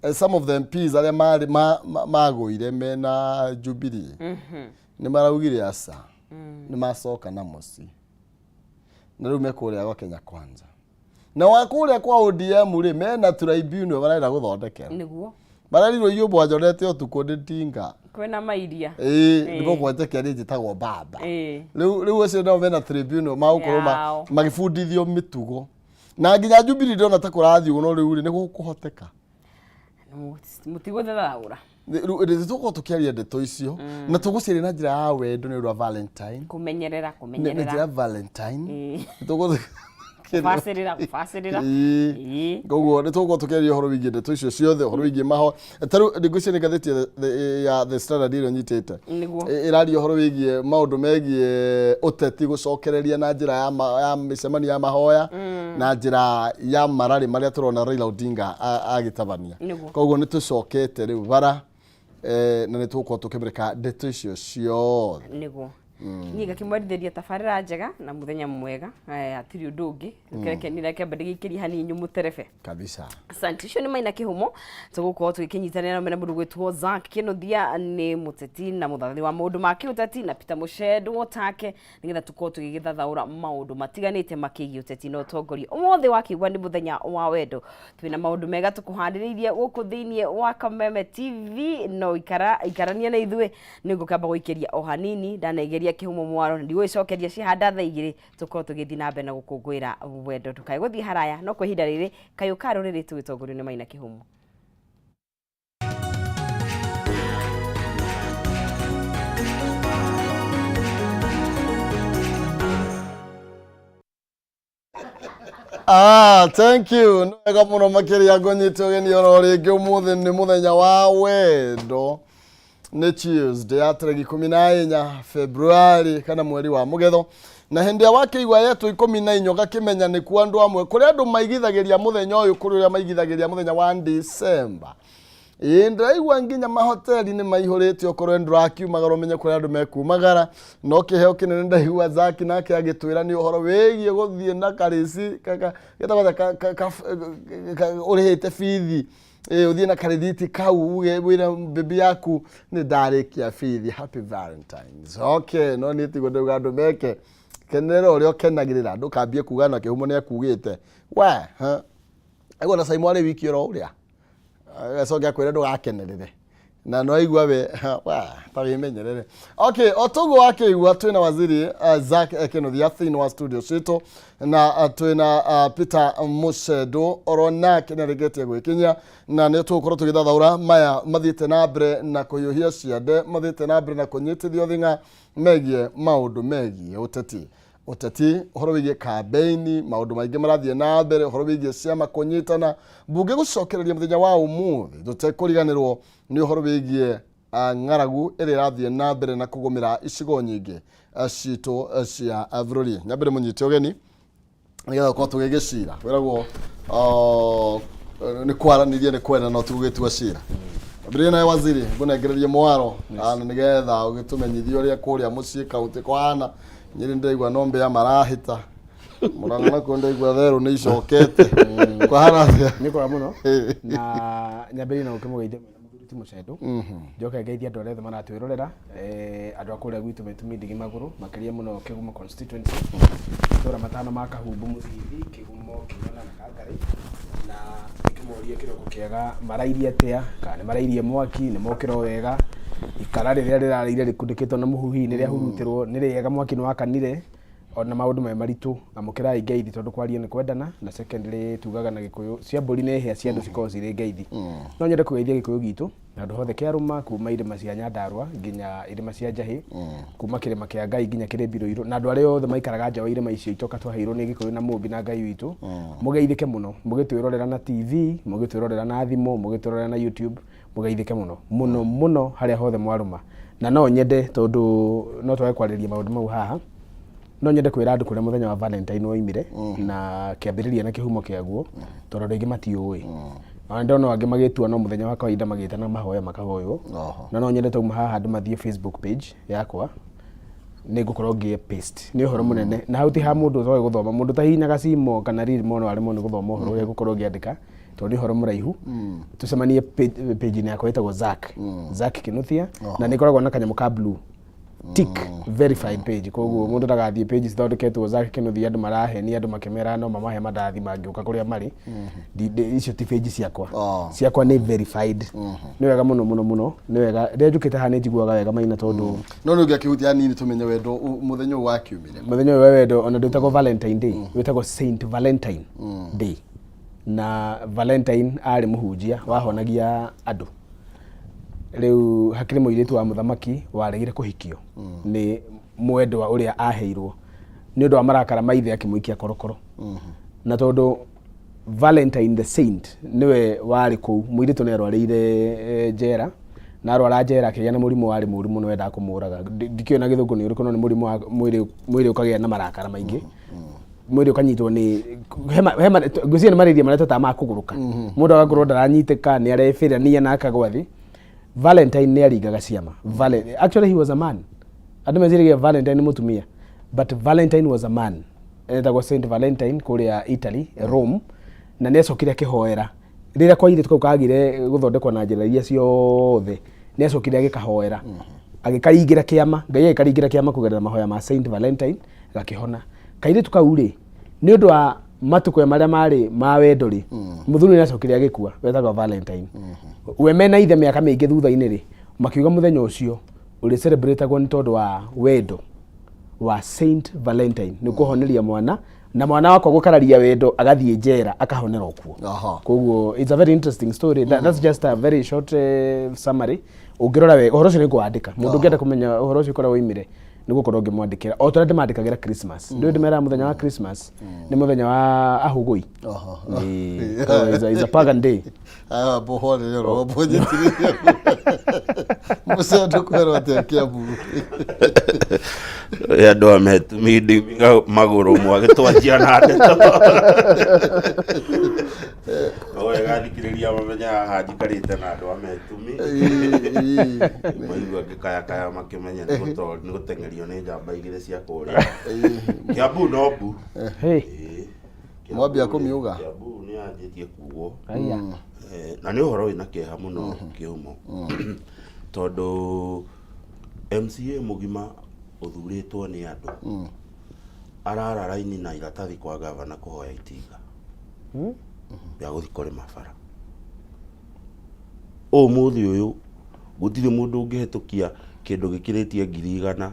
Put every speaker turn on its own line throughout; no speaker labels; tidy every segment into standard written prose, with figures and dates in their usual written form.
Some of the MPs arĩa marĩ magũire mena Jubilee nĩ maraugire aca, nĩ macoka na mũciĩ na rĩu me kũrĩa gwa Kenya Kwanza na wa kũrĩa kwa ODM rĩ, mena tribunal marenda gũthondekera. Marerirwo inyuĩ mwanjonete ũtukũ ndĩ tinga.
Kwĩna mairia.
Ĩĩ, nĩguo gwetĩkia niĩ njĩtagwo baba. Rĩu acio nao mena tribunal magũkorwo
Yao.
magĩbundithio mĩtugo na nginya Jubilee ndĩrona ta kũrathiĩ ũguo, no rĩu rĩ, nĩ gũkũhoteka?
Mũtigũthathaũra.
Rĩu tũgũkorwo tũkĩaria ndeto icio na tũgũciaria na njĩra ya wendo nĩ ũndũ wa Valentine.
Kũmenyerera.
Na
Kũmenyerera.
njĩra ya Valentine.
Kũbacĩrĩra, kũbacĩrĩra.
Koguo nĩ tũgũkorwo tũkĩaria ũhoro wĩgiĩ ndeto icio ciothe, ũhoro wĩgiĩ maho ta rĩu ngwĩciria nĩ ngathĩti ya The Standard ĩrĩa nyitĩte. Ĩraria ũhoro wĩgiĩ maũndũ megiĩ ũteti gũcokereria na njĩra ya mĩcemanio ya mahoya na njĩra ya mararĩ marĩa tũrona Raila Odinga agĩtabania. Koguo nĩ tũcokete rĩu bara na nĩ tũgũkorwo tũkĩmũrĩka ndeto icio ciothe.
Nĩguo niĩ ngakĩmwendithĩria tabarĩra njega na mũthenya mwega. Hatirĩ ũndũ ũngĩ, reke nĩ kĩamba ndĩgĩikĩrie hanini mũterebe.
Kabisa.
Asante. Icio nĩ Maina Kĩhumo, tũgũkorwo tũgĩkĩnyitanĩra na mũndũ gwĩtwo Zack Kĩnuthia, nĩ mũteti na mũthathani wa maũndũ ma kĩũteti, na Peter Mũcendwo take, nĩgetha tũkorwo tũgĩgĩthathaũra maũndũ matiganĩte makĩgiĩ ũteti na ũtongoria. Ũmũthĩ wakĩigua nĩ mũthenya wa wendo, twĩna maũndũ mega tũkũharĩrĩirie gũkũ thĩinĩ wa Kameme TV. No ikara ikarania na ithuĩ, nĩ ngũkamba gũikĩria o hanini ndanaigeria Kĩhumo mwaro na ndigũgĩcokeria cihanda thaa 2, tũkorwo tũgĩthiĩ na mbere na gũkũngũĩra wendo. Ndũkae gũthiĩ haraya, no kwa ihinda rĩrĩ kayũ ka rũrĩrĩ tũgĩtongorio nĩ Maina Kĩhumo.
Ah, thank you. Nĩ wega mũno makĩria ngũnyite ũgeni oro rĩngĩ. Ũmũthĩ nĩ mũthenya wa wendo. Nĩ Tuesday ya tarĩki 14 February kana mweri wa Mũgetho. Na hĩndĩ ĩrĩa wakĩigua yetwo 14 ũgakĩmenya nĩkuo andũ amwe kũrĩ andũ maigithagĩria mũthenya ũyũ, kũrĩ ũrĩa maigithagĩria mũthenya wa December. Ĩĩ, ndĩraigua nginya mahoteli nĩ maihũrĩte, okorwo ndũrakiumagara ũmenye kũrĩa andũ mekumagara. No kĩheo kĩnene ndaigua Zaki nake agĩtwĩra nĩ ũhoro wĩgiĩ gũthiĩ na karĩci getagwo atĩa, ũrĩhĩte bithi. Ĩĩ, ũthiĩ na karĩthiti kau uge wĩre bibi yaku nĩ ndarĩkia bithi, happy Valentines. Okay, no niĩ tiguo ndauga andũ meke. Kenerera ũrĩa ũkenagĩrĩra, ndũkambie kuga na Kĩhumo nĩ akugĩte we ha. Aigua na Saimo arĩ wiki oro ũrĩa acoke akwĩre ndũgakenerere na no aigua we ha, wa, ta wĩmenyerere. Okay, o toguo wakĩigua twĩna waziri Zack Kĩnuthia thĩinĩ wa studio citũ na twĩna Peter Mũcendo oro nake nĩ arĩkĩtie gwĩkinyia na nĩ tũgũkorwo tũgĩthathaũra maya mathiĩte na mbere na kũhiũhia ciande, mathiĩte na mbere na kũnyitithio thing'a megiĩ maũndũ megiĩ ũteti, ũhoro wĩgiĩ kambeini, maũndũ maingĩ marathiĩ na mbere, ũhoro wĩgiĩ ciama kũnyitana, mbunge gũcokereria mũthenya wa ũmũthĩ, tũtekũriganĩrwo nĩ ũhoro wĩgiĩ ng'aragu ĩrĩa ĩrathiĩ na mbere na kũgũmĩra icigo nyingĩ citũ cia bũrũri. Nyambere mũnyite ũgeni nĩgetha gũkorwo tũgĩgĩcira kwĩragwo nĩ kwaranĩria nĩ kwenda no tũgĩtua cira. Ambĩrĩria nawe waziri, ngũnengererie mwaro na nĩgetha ũgĩtũmenyithie ũrĩa kũrĩa mũciĩ kaũntĩ kũhana. Nyĩrĩ ndĩraigua no mbĩa marahĩta, Mũrang'a nakuo ndaigua therũ nĩ icokete. Kwahana atĩa?
Nĩ kwega mũno, na nyambĩrĩrie na gũkĩmũgeithia mwena mũthuri ti Mũcendũ, njoke ngeithie andũ arĩa othe maratwĩrorera, andũ a kũrĩa gwitũ Mĩtumi Ndigi Magũrũ, makĩria mũno Kĩgumo constituency, matũra matano ma Kahumbu, Mũthithi, Kĩgumo, Kĩnyona na Kangarĩ, na ndĩkĩmorie kĩroko kĩega, marairie atĩa, kana nĩ marairie mwaki, nĩ mokĩra o wega, ikara rĩrĩa rĩrarĩire rĩkunĩkĩtwo na mũhu hihi nĩ rĩahurutĩrwo, nĩ rĩega mwaki nĩ wakanire, ona maũndũ me maritũ, amũkĩrai ngeithi tondũ kwaria nĩ kwendana, na secondly tugaga na Gĩkũyũ cia mbũri nĩ hĩa, cia andũ cikoragwo cirĩ ngeithi. No nyende kũgeithia Gĩkũyũ gitũ na handũ hothe kĩarũma, kuma irĩma cia Nyandarũa nginya irĩma cia Njahĩ, kuma kĩrĩma kĩa Ngai nginya Kĩrĩmbi Rũirũ, na andũ arĩa othe maikaraga nja wa irĩma icio itoka twaheirwo nĩ Gĩkũyũ na Mũmbi na Ngai witũ, mũgeithĩke mũno mũgĩtwĩrorera na TV, mũgĩtwĩrorera na thimũ, mũgĩtwĩrorera na YouTube, mũgeithĩke mũno mũno mũno harĩa hothe mwarũma. Na no nyende, tondũ no twage kwarĩrĩria maũndũ mau haha, no nyende kwĩra andũ kũrĩa mũthenya wa Valentine woimire na kĩambĩrĩria na kĩhumo kĩaguo, tondũ andũ aingĩ matiũĩ. Ona ndona angĩ magĩtua no mũthenya wa kawaida magĩtana mahoya makahoywo. Na no nyende tauma haha andũ mathiĩ Facebook page yakwa, nĩ ngũkorwo ngĩ paste, nĩ ũhoro mũnene na hau ti ha mũndũ ũtoĩ gũthoma, mũndũ tahihinyaga cimo kana read more no aremwo nĩ gũthoma ũhoro ũrĩa ngũkorwo ngĩandĩka. Tondũ nĩ ũhoro mũraihu, tũcemanie page-inĩ yakwa ĩtagwo Zack, Zack Kinuthia, na nĩ ĩkoragwo na kanyamũ ka blue tick, verified page. Koguo mũndũ ndagathiĩ page cithondeketwo Zack Kinuthia, andũ marahenia andũ makĩmera no mamahe mandathi mangĩũka kũrĩa marĩ. Icio ti page ciakwa. Ciakwa nĩ verified. Nĩ wega mũno mũno mũno, nĩ wega. Rĩrĩa njũkĩte haha nĩ njiguaga wega, Maina, tondũ
No nĩ ũngĩakĩhutia hanini tũmenye wendo mũthenya ũyũ wakiumire.
Mũthenya ũyũ wa wendo ona ndwĩtagwo Valentine Day, wĩtagwo Saint Valentine Day. Na Valentine arĩ mũhunjia wahonagia andũ. Rĩu hakĩrĩ mũirĩtu wa mũthamaki waregire kũhikio nĩ mwendwa ũrĩa aheirwo. Nĩ ũndũ wa marakara ma ithe akĩmũikia korokoro. Na tondũ Valentine the Saint nĩwe warĩ kũu, mũirĩtu nĩ arwarĩire njera, na arwara njera akĩgĩa na mũrimũ warĩ mũru mũno wendaga kũmũraga. Ndikĩũĩ na Gĩthũngũ nĩ ũrĩkũ, no nĩ mũrimũ wa mwĩrĩ, mwĩrĩ ũkagĩa na marakara maingĩ, mwĩrĩ ũkanyitwo nĩ hema, ngwĩciria nĩ marĩria marĩa twĩtaga ma kũgũrũka. Mũndũ agakorwo ndaranyitĩka, nĩ arebĩrania na akagwa thĩ. Valentine nĩ aringaga ciama. Actually he was a man. Andũ meciragia Valentine nĩ mũtumia, but Valentine was a man. Etagwo Saint Valentine kũrĩa Italy, Rome, na nĩ acokire akĩhoera rĩrĩa kwa airĩtu kau kagire gũthondekwo na njĩra iria ciothe. Nĩ acokire agĩkahoera, agĩkaringĩra kĩama, Ngai agĩkaringĩra kĩama kũgerera mahoya ma Saint Valentine, gakĩhona kairĩtu kau rĩ. Nĩ ũndũ wa matukũ marĩa marĩ ma wendo rĩ, mũthuri nĩ acokire agĩkua wetagwo Valentine. We mena ithe mĩaka mĩingĩ thutha-inĩ rĩ, makiuga mũthenya ũcio ũrĩ celebratagwo nĩ tondũ wa wendo wa Saint Valentine, nĩ kũhoneria mwana na mwana wakwa gũkararia wendo agathiĩ njera akahonera okuo. Koguo it's a very interesting story. That's just a very short summary. Ũngĩrora wega ũhoro ũcio nĩ ngũwandĩka. Mũndũ ũngĩenda kũmenya ũhoro ũcio kũrĩa woimire, nĩ gũkorwo ngĩmwandĩkĩra o ta ũrĩa ndĩmandĩkagĩra Christmas. Ndũĩ ndĩmeraga mũthenya wa Christmas nĩ mũthenya wa ahũgũi. Ĩĩ, so it's a pagan day.
Aya mbohorere oro mbonyitire mũcendo kwerwo atĩa Kĩambu?
Andũ a metumi ndimiga magũrũ mwagĩtwanjia na ndeto wega. Thikĩrĩria, mamenye haha njikarĩte na andũ a metumi, maigua ngĩkayakaya makĩmenya nĩ gũteng'erio nĩ njamba igĩrĩ cia kũrĩa Kĩambu no mbu.
Hey.
Ĩĩ.
Mwambia kũmiuga?
Kĩambu nĩ yanjĩtie kugwo.
Aya.
Na nĩ ũhoro wĩna kĩeha mũno kĩhumo, tondũ MCA mũgima ũthurĩtwo nĩ andũ arara raini na iratathi kwa gavana kũhoya itinga rĩa gũthiĩ kũrĩma bara. Ũmũthĩ ũyũ gũtirĩ mũndũ ũngĩhetũkia kĩndũ gĩkĩrĩtie 100,000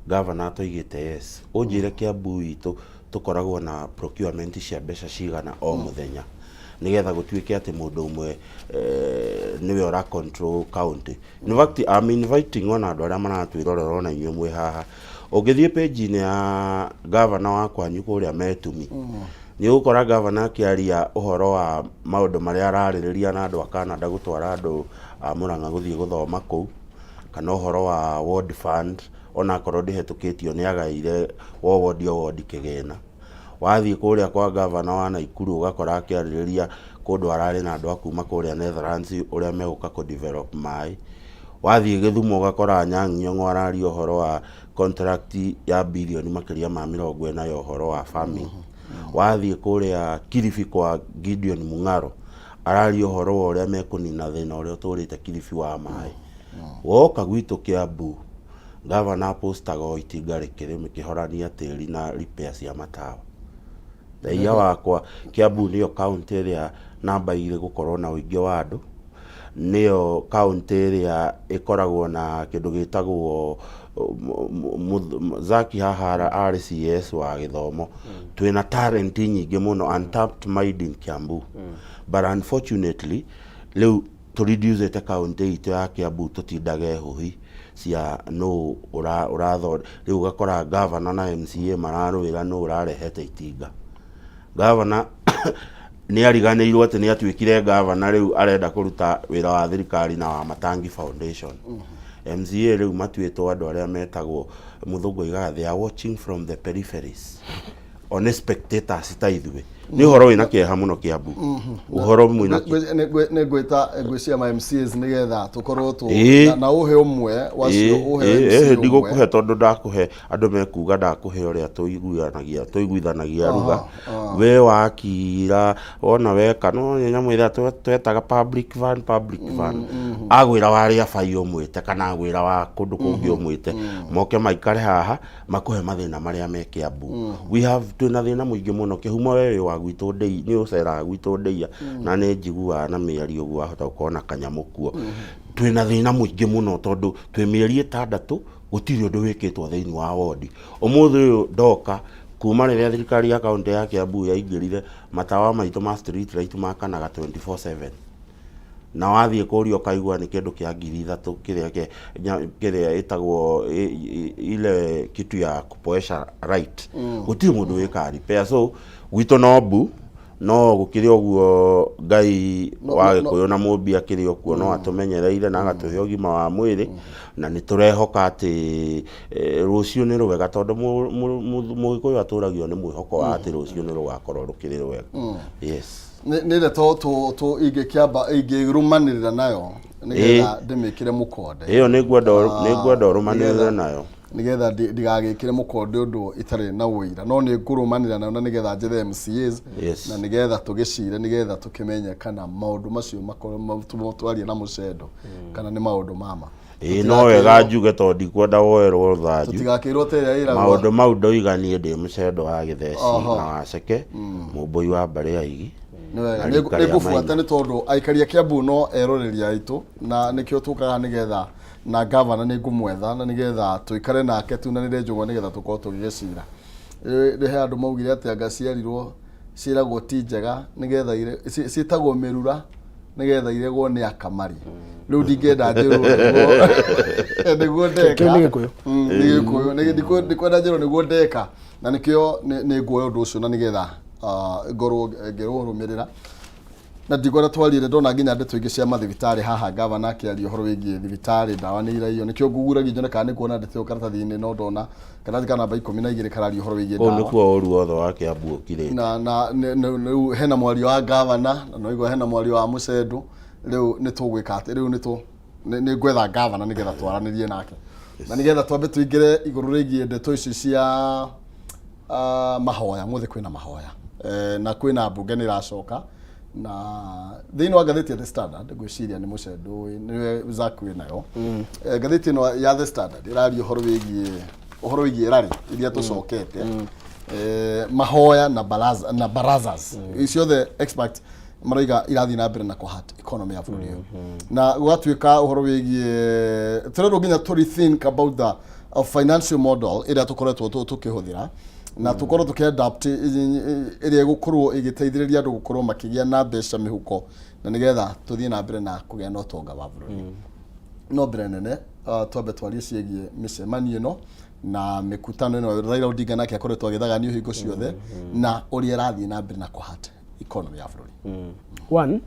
gavana atoigĩte yes. Ũnjĩre, Kĩambu itũ tũkoragwo na procurement cia mbeca cigana o mũthenya nĩgetha gũtuĩke atĩ mũndũ ũmwe nĩwe ũra control county? In fact, I'm inviting ona andũ arĩa maratwĩrorera, ona inyuĩ mwĩ haha, ũngĩthiĩ page-inĩ ya gavana wa kwanyu kũrĩa Metumi, nĩ ũgũkora gavana akĩaria ũhoro wa maũndũ marĩa ararĩrĩria na andũ a Canada gũtwara andũ a Murang'a gũthiĩ gũthoma kũu, kana ũhoro wa ward fund, onakorwo ndĩhetũkĩtio, nĩ agaire o ward o ward kĩgĩna. Wathiĩ kũrĩa kwa gavana wa Naikuru ũgakora akĩarĩrĩria kũndũ ararĩ na andũ a kuma kũrĩa Netherlands ũrĩa megũka kũ develop maĩ. Wathiĩ Gĩthumo ũgakora Anyang' Nyong'o araria ũhoro wa contract ya birioni makĩria ma 40 ya ũhoro wa farming. Wathiĩ kũrĩa Kilifi kwa Gideon Mung'aro araria ũhoro wa ũrĩa mekũnina thĩna ũrĩa ũtũrĩte Kilifi wa maĩ. Woka gwitũ Kiambu, gavana apostaga o itinga rĩkĩhorania tĩri na repair cia matawa. Raia wakwa, Kiambu nĩyo kaũntĩ ĩrĩa namba 2 gũkorwo na ũingĩ wa andũ, nĩyo kaũntĩ ĩrĩa ĩkoragwo na kĩndũ gĩtagwo Zaki haha arĩ CS wa gĩthomo. Twĩna talent nyingĩ mũno, untapped mind in Kiambu, but unfortunately rĩu tũreducĩte kaũntĩ itũ ya Kiambu tũtindage hũhi cia nũ ũratho. Rĩu ũgakora gavana na MCA mararũĩra nũ ũrarehete itinga. Gavana nĩ ariganĩirwo atĩ nĩ atuĩkire gavana, rĩu arenda kũruta wĩra wa thirikari na wa Matangi Foundation. MCA rĩu matuĩtwo andũ arĩa metagwo, mũthũngũ oigaga, they are watching from the peripheries, one spectators ta ithuĩ. Nĩ ũhoro wĩna kĩeha mũno Kĩambu, ũhoro mwĩna
Nĩ ngwĩta ngwĩcia ma MCAs nĩgetha tũkorwo tũ na ũhe ũmwe wacio, ũhe MC ũmwe.
Ndigũkũhe tondũ ndakũhe andũ mekuga ndakũhe ũrĩa tũiguanagia tũiguithanagia ruga we wakira wona weka no nĩ nyamũ ĩrĩa twetaga public van, public van agwĩra warĩa bai ũmwĩte kana agwĩra wa kũndũ kũngĩ ũmwĩte moke maikare haha makũhe mathĩna marĩa me Kĩambu. We have, twĩna thĩna mũingĩ mũno kĩhumo. We wĩ wa gwitũ ndĩi, nĩ ũceraga gwitũ ndĩia na nĩ njiguaga na mĩario ũguo wahota gũkorwo na kanyamũ kuo. Twĩna thĩna mũingĩ mũno tondũ twĩ mĩeri 6 gũtirĩ ũndũ wĩkĩtwo thĩinĩ wa wodi. Ũmũthĩ ũyũ ndoka kuma rĩrĩa thirikari ya kaũntĩ ya Kiambu yaingĩrire, matawa maitũ ma street light makanaga 24/7, na wathiĩ kũria ũkaigua nĩ kĩndũ kĩa 3000 kĩrĩa kĩrĩa ĩtagwo ile kitu ya kupoesha light. Gũtirĩ mũndũ wĩkaga repair, so gwitũ no mbu no gũkĩrĩ ũguo. Ngai wa Gĩkũyũ na Mũmbi akĩrĩ o kuo, no atũmenyereire na agatũhe ũgima wa mwĩrĩ, na nĩ tũrehoka atĩ rũciũ nĩ rwega, tondũ Mũgĩkũyũ atũragio nĩ mwĩhoko wa atĩ rũciũ nĩ rũgakorwo rũkĩrĩ rwega, yes.
Nĩ ndeto tũ ingĩkĩamba ingĩrũmanĩrĩra nayo nĩgetha ndĩmĩkĩre mũkonde.
Ĩyo nĩ ngwenda ũrũmanĩrĩre nayo.
Nĩgetha ndigagĩkĩre mũkonde ũndũ itarĩ na ũira, no nĩ ngũrũmanĩra nayo na nĩgetha njethe MCAs na nĩgetha tũgĩcire, nĩgetha tũkĩmenye kana maũndũ macio makorwo twaria na mũcendo kana nĩ maũndũ mama.
Ĩĩ, no wega njuge tondũ ndikwenda woerwo rũthanju.
Tũtigakĩrwo ta ĩrĩa ĩragwo.
Maũndũ mau ndoiga niĩ ndĩ mũcendo wa Gĩtheci na Waceke, mũmbũi wa mbarĩ ya Igi
Nĩ wega.
na rika
Nĩ
rĩa
ngũbuata
Maina.
nĩ tondũ aikari a Kiambu no eroreri aitũ, na nĩkĩo tũkaga nĩgetha na gavana nĩ ngũmwetha na nĩgetha tũikare nake tunanĩre njũgũ nĩgetha tũkorwo tũgĩgĩcira. Nĩ he andũ maugire atĩ anga ciarirwo ciĩragwo ti njega nĩgetha ciĩtagwo mĩrura nĩgetha iregwo nĩ akamari. Rĩu ndingĩenda njĩrwo nĩguo ndeka.
Kĩu nĩ Gĩkũyũ.
Nĩ Gĩkũyũ. Ndikwenda njĩrwo nĩguo ndeka, na nĩkĩo nĩ nguoya ũndũ ũcio na nĩgetha ngorwo ngĩrũrũmĩrĩra, na ndikwenda twarire. Ndona nginya ndeto ingĩ cia mathibitarĩ haha, gavana akĩaria ũhoro wĩgiĩ thibitarĩ, ndawa nĩ iraiyo. Nĩkĩo nguguragia njone kana nĩ kuona ndeto ĩyo karatathi-inĩ, no ndona karatathi ka namba 12 kararia ũhoro wĩgiĩ
Kũu
ndawa.
Nĩkuo ũru wothe wa Kĩambu ũkirĩte.
Na rĩu hena mwario wa gavana na noigua hena mwario wa mũcendo. Rĩu nĩ tũgwĩka atĩ rĩu nĩ ngwetha gavana nĩgetha twaranĩrie nake na nĩgetha twambe tũingĩre igũrũ rĩgiĩ ndeto ici cia mahoya. Mũthĩ kwĩna mahoya na kwĩna mbunge nĩ ĩracoka, na thĩinĩ wa ngathĩti ya The Standard, ngwĩciria nĩ mũcendo nĩwe Zack wĩ nayo. Ngathĩti ĩno ya The Standard ĩraria ũhoro wĩgiĩ rally iria tũcokete, mahoya na baraza, na barazas ciothe. Expert marauga irathiĩ na mbere na kũhurt economy ya bũrũri ũyũ, na gũgatuĩka ũhoro wĩgiĩ tũrerwo nginya to rethink about the financial model ĩrĩa tũkoretwo tũkĩhũthĩra na tũkorwo tũkĩadapt ĩrĩa ĩgũkorwo ĩgĩteithĩrĩria andũ gũkorwo makĩgĩa na mbeca mĩhuko na nĩgetha tũthiĩ na mbere na kũgĩa na ũtonga wa bũrũri. No mbere nene twambe twarie ciĩgiĩ mĩcemanio ĩno na mĩkutano ĩno Raila Odinga nake akoretwo agĩthaganio hingo ciothe na ũrĩa ĩrathiĩ na mbere na kũhurt economy ya bũrũri.
One,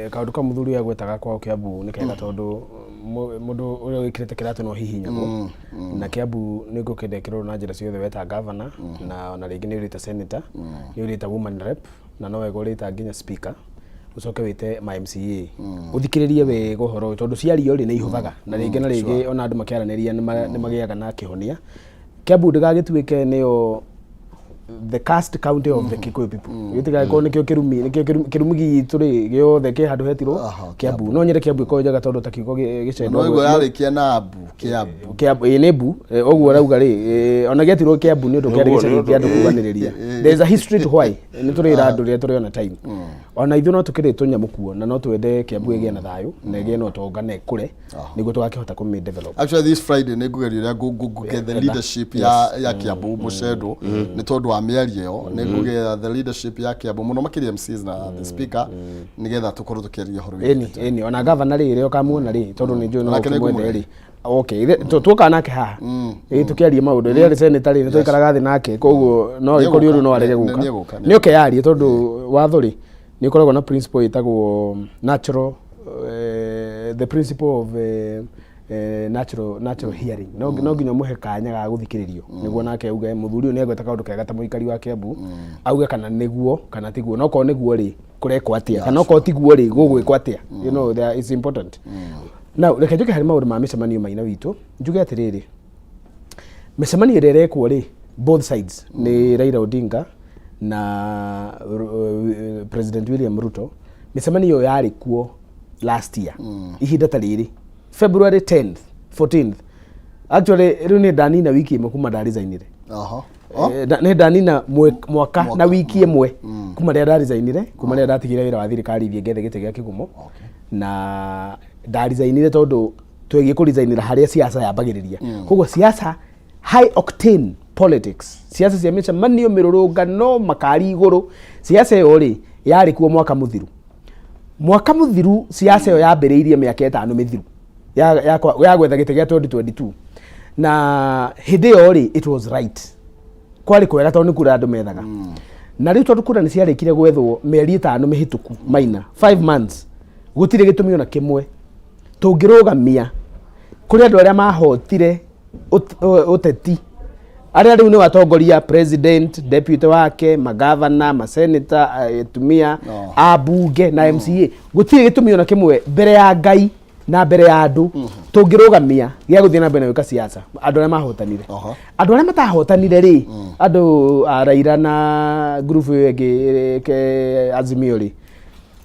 kaũndũ kau mũthuri ũyũ agwetaga kwao Kiambu nĩ kega, tondũ mũndũ ũrĩa wĩkĩrĩte kĩratũ no hihinyagwo, na Kiambu nĩ ngũkĩenda ĩkĩrorwo na njĩra ciothe. Weta governor na ona rĩngĩ nĩ ũrĩta senator, nĩ ũrĩta woman rep, na no wega ũrĩta nginya speaker, ũcoke wĩte ma MCA ũthikĩrĩrie wega ũhoro ũyũ, tondũ ciario rĩ nĩ ihũthaga na rĩngĩ na rĩngĩ ona andũ makĩaranĩria nĩ magĩaga na kĩhonia. Kiambu ndĩgagĩtuĩke nĩyo the cast county of the Kikuyu people, gĩtigagĩkorwo nĩkĩo kĩrumi, nĩkĩo kĩrumi gitũ rĩ gĩothe kĩ handũ hetirwo Kiambu. No nyende Kiambu ĩkorwo njega, tondũ ta kiugo gĩcendo
No igua yarĩkia na Ambu, Kiambu.
Kiambu ĩ nĩ mbu ũguo arauga rĩ, ona gĩetirwo Kiambu nĩ ũndũ kĩarĩ
Nĩguo,
gĩcagi
nĩ
kĩa andũ
ũndũ-
kuganĩrĩria. There is a history to why nĩ tũrĩra andũ rĩrĩa tũrĩona time. Ona ithuĩ no tũkĩrĩ tũnyamũ kuo, na no twende Kiambu ĩgĩe na thayũ na ĩgĩe na ũtonga na ĩkũre nĩguo tũgakĩhota kũmĩ develop.
Actually, this Friday nĩ ngũgeria ũrĩa ngũgetha the leadership ya Kiambu mũcendo, nĩ tondũ wa mĩario ĩyo nĩ ngũgetha the leadership ya Kiambu mũno makĩria MCs na the speaker nĩgetha tũkorwo tũkĩaria ũhoro wĩgiĩ.
Ĩni ona gavana rĩ, rĩrĩa ũkamuona rĩ, tondũ nĩ njũĩ no
Nake nĩ
ũkĩmwende
ngũmwenda.
rĩ, okay, tuokaga nake haha ĩ tũkĩaria maũndũ rĩrĩa arĩ senator rĩ, nĩ twaikaraga thĩ nake, koguo no
Nĩ
ĩkorio rĩu no
egũka,
arege gũka.
Nĩ egũka,
nĩ oke yarie, tondũ watho rĩ nĩ ũkoragwo na principle ĩtagwo natural, the principle of Natural hearing no nginya ũmũhe kanya ga gũthikĩrĩrio nĩguo nake auge mũthuri ũyũ nĩ agweta kaũndũ kega ta mũikari wa Kiambu, auge kana nĩguo kana tiguo, no korwo nĩguo rĩ, kũrekwo atĩa, kana okorwo tiguo rĩ, gũgwĩkwo atĩa. There is important. Now reke njuke harĩ maũndũ ma mĩcemanio maina witũ, njuge atĩrĩrĩ, mĩcemanio ĩrĩa ĩrekwo rĩ, both sides, nĩ Raila Odinga na President William Ruto. Mĩcemanio ĩyo yarĩ kuo last year ihinda ta rĩrĩ, February 10th, 14th actually. Rĩu nĩ ndanina wiki ĩmwe kuma ndaresignire. Nĩ ndanina mwaka na wiki ĩmwe kuma rĩrĩa ndaresignire, kuma rĩrĩa ndatigire wĩra wa thirikari thiĩ ngethe gĩtĩ gĩa kĩgumo. Na ndaresignire tondũ twegiĩ kũresignĩra harĩa siasa yambagĩrĩria. Koguo siasa, high octane politics, siasa cia mĩcemanio, mĩrũrũngano, makari igũrũ, siasa ĩyo rĩ, yarĩ kuo mwaka mũthiru. Mwaka mũthiru siasa ĩyo yambĩrĩirie mĩaka 5 mĩthiru ya gwetha gĩtĩ gĩa 2022, na hĩndĩ ĩyo rĩ, it was right, kwarĩ kwega tondũ nĩ kura andũ methaga. Na rĩu tondũ kura nĩ ciarĩkire gwethwo mĩeri 5 mĩhĩtũku, maina 5 months, gũtirĩ gĩtũmi ona kĩmwe tũngĩrũgamia kũrĩ andũ arĩa mahotire ũteti, arĩa rĩu nĩ watongoria, president, deputy wake, magavana, maseneta, atumia ambunge na MCA. Gũtirĩ gĩtũmi ona kĩmwe mbere ya Ngai na mbere ya andũ tũngĩrũgamia gĩa gũthiĩ na mbere na gwĩka siasa andũ arĩa mahotanire. Andũ arĩa matahotanire rĩ, andũ a Raila na ngurubu ĩyo ĩngĩ Azimio rĩ,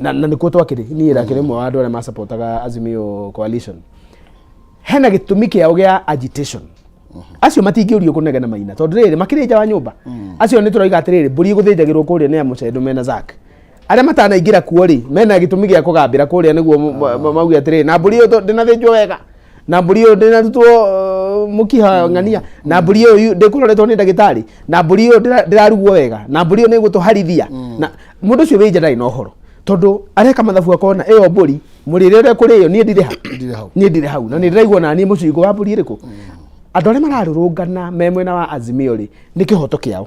na nĩkuo twakĩrĩ, niĩ ndakĩrĩ ũmwe wa andũ arĩa masapotaga Azimio coalition, hena gĩtũmi kĩao gĩa agitation. Acio matingĩũrio kũnegena maina tondũ rĩrĩ makĩrĩ nja wa nyũmba. Acio nĩ tũroiga atĩrĩrĩ, mbũri ĩgũthĩnjagĩrwo kũrĩa nĩ amũcendo mena Zack. Arĩa matanaingĩra kuo rĩ, mena gĩtũmi gĩa kũgambĩra kũrĩa nĩguo mauge atĩrĩrĩ, na mbũri ĩyo ndĩnathĩnjwo wega, na mbũri ĩyo ndĩnarutwo mũkiha ng'ania, na mbũri ĩyo ndĩkũroretwo nĩ ndagĩtarĩ, na mbũri ĩyo ndĩrarugwo wega, na mbũri ĩyo nĩ ĩgũtũharithia. Na mũndũ ũcio wĩ nja ndarĩ na ũhoro tondũ areka mathabu akona ĩyo mbũri mũrĩre ũrĩa kũrĩo niĩ ndirĩ ha.
Ndirĩ hau.
Niĩ ndirĩ hau na nĩ ndĩraigua na niĩ mũcingo wa mbũri ĩrĩkũ. Andũ arĩa mararũrũngana me mwena wa Azimio rĩ, nĩ kĩhoto kĩao,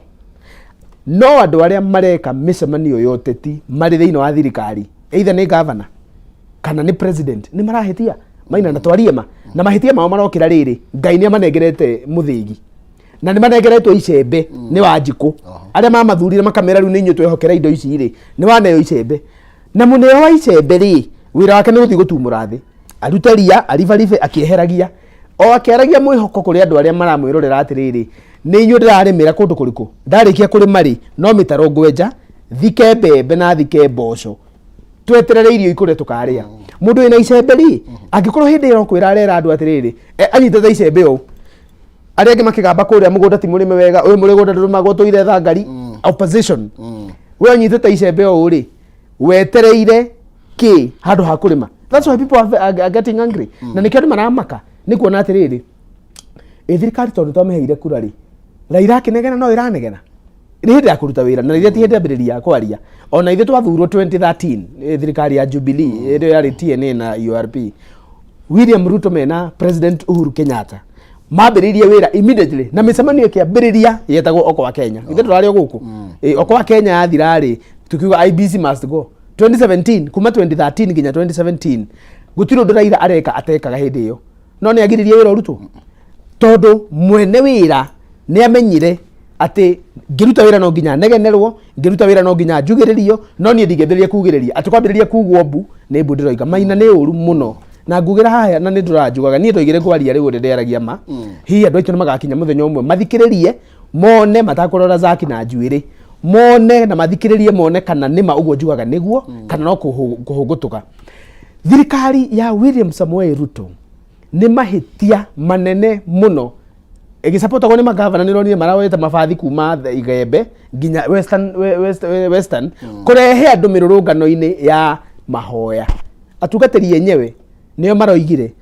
no andũ arĩa mareka mĩcemanio ya ũteti marĩ thĩinĩ wa thirikari, either nĩ gavana kana nĩ president, nĩ marahĩtia maina, na twarie ma, na mahĩtia mao marokĩra rĩrĩ, Ngai nĩ amanengerete mũthĩgi na nĩ manengeretwo icembe nĩ Wanjikũ, arĩa mamathurire makamera rĩu nĩ inyuĩ twehokera indo ici rĩ, nĩ waneo icembe. Na mũneo wa icembe rĩ, wĩra wake nĩ gũthiĩ gũtumũra thĩ, arute ria, aribaribe akĩeheragia, o akĩaragia mwĩhoko kũrĩ andũ arĩa maramwĩrorera atĩrĩrĩ, nĩ inyuĩ ndĩrarĩmĩra kũndũ kũrĩkũ, ndarĩkia kũrĩma rĩ, no mĩtaro ngwenja, thike mbembe na thike mboco, tweterere irio ikũre tũkarĩa. Mũndũ wĩna icembe rĩ, angĩkorwo hĩndĩ ĩyo kwĩra arera andũ atĩrĩrĩ, anyitĩte icembe ũũ, arĩa angĩ makĩgamba kũrĩa mũgũnda ti mũrĩme wega, ũyũ mũgũnda ndũrĩmagwo, tũire thangari, opposition, we ũnyitĩte icembe ũũ rĩ, wetereire kĩ handũ ha kũrĩma? That's why people are getting angry. Na nĩkĩo andũ maramaka nĩ kuona atĩrĩrĩ, ĩ thirikari tondũ twamĩheire kura rĩ, Raila akĩnegena no ĩranegena, nĩ hĩndĩ ya kũruta wĩra na rĩrĩa ti hĩndĩ ambĩrĩria kwaria. Ona ithuĩ twathurwo 2013, thirikari ya Jubilee ĩrĩa yarĩ TNA na URP, William Ruto mena President Uhuru Kenyatta mambĩrĩirie wĩra immediately na mĩcemanio ĩkĩambĩrĩria yetagwo Okoa Kenya. Ithuĩ tũrarĩ o gũkũ. Okoa Kenya yathira rĩ, tukiuga IEBC must go 2017. Kuma 2013 nginya 2017 gũtirĩ ũndũ Raila areka atekaga hĩndĩ ĩyo, no nĩ agiririe wĩra ũrutwo tondũ mwene wĩra nĩ amenyire atĩ ngĩruta wĩra no nginya negenerwo, ngĩruta wĩra no nginya njugĩrĩrio, no niĩ ndingĩambĩrĩria kugĩrĩria atĩ kwambĩrĩria kugwo mbu nĩ mbu. Ndĩroiga maina nĩ ũru mũno na ngugĩra haha na nĩ ndũranjugaga niĩ ndoigire kwaria rĩu ũrĩa ndĩaragia ma. Hihi andũ aitũ nĩ magakinya mũthenya ũmwe mathikĩrĩrie mone matakũrora Zaki na njuĩrĩ, mone na mathikĩrĩrie mone kana nĩma ũguo njugaga nĩguo kana no kũhũngũtũka. Thirikari ya William Samoei Ruto nĩ mahĩtia manene mũno ĩgĩcapotagwo nĩ magavana. Nĩ ronire maraoete mabathi kuma Igembe nginya Western, Western kũrehe andũ mĩrũrũngano-inĩ ya mahoya. Atungatĩri enyewe nĩo maroigire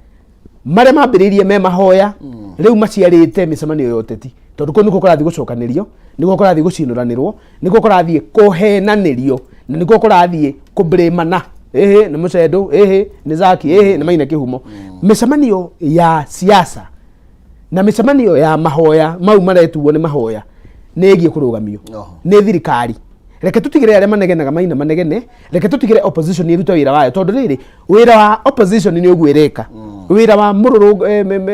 marĩa mambĩrĩirie me mahoya rĩu maciarĩte mĩcemanio ya ũteti, tondũ kũu nĩkuo kũrathiĩ gũcokanĩrio, nĩkuo kũrathiĩ gũcinũranĩrwo, nĩkuo kũrathiĩ kũhenanĩrio, na nĩkuo kũrathiĩ kũbrĩmana, ĩhĩ nĩ mũcendo, ĩhĩ nĩ Zaki, ĩhĩ nĩ Maina Kĩhumo. Mĩcemanio ya siasa na mĩcemanio ya mahoya mau maretuo nĩ mahoya nĩ ĩgiĩ kũrũgamio nĩ thirikari. Reke tũtigĩre arĩa manegenaga maina manegene, reke tũtigĩre opposition ĩrute wĩra wayo, tondũ rĩrĩ wĩra wa opposition nĩ ũguo ĩreka. Wĩra wa mũrũrũ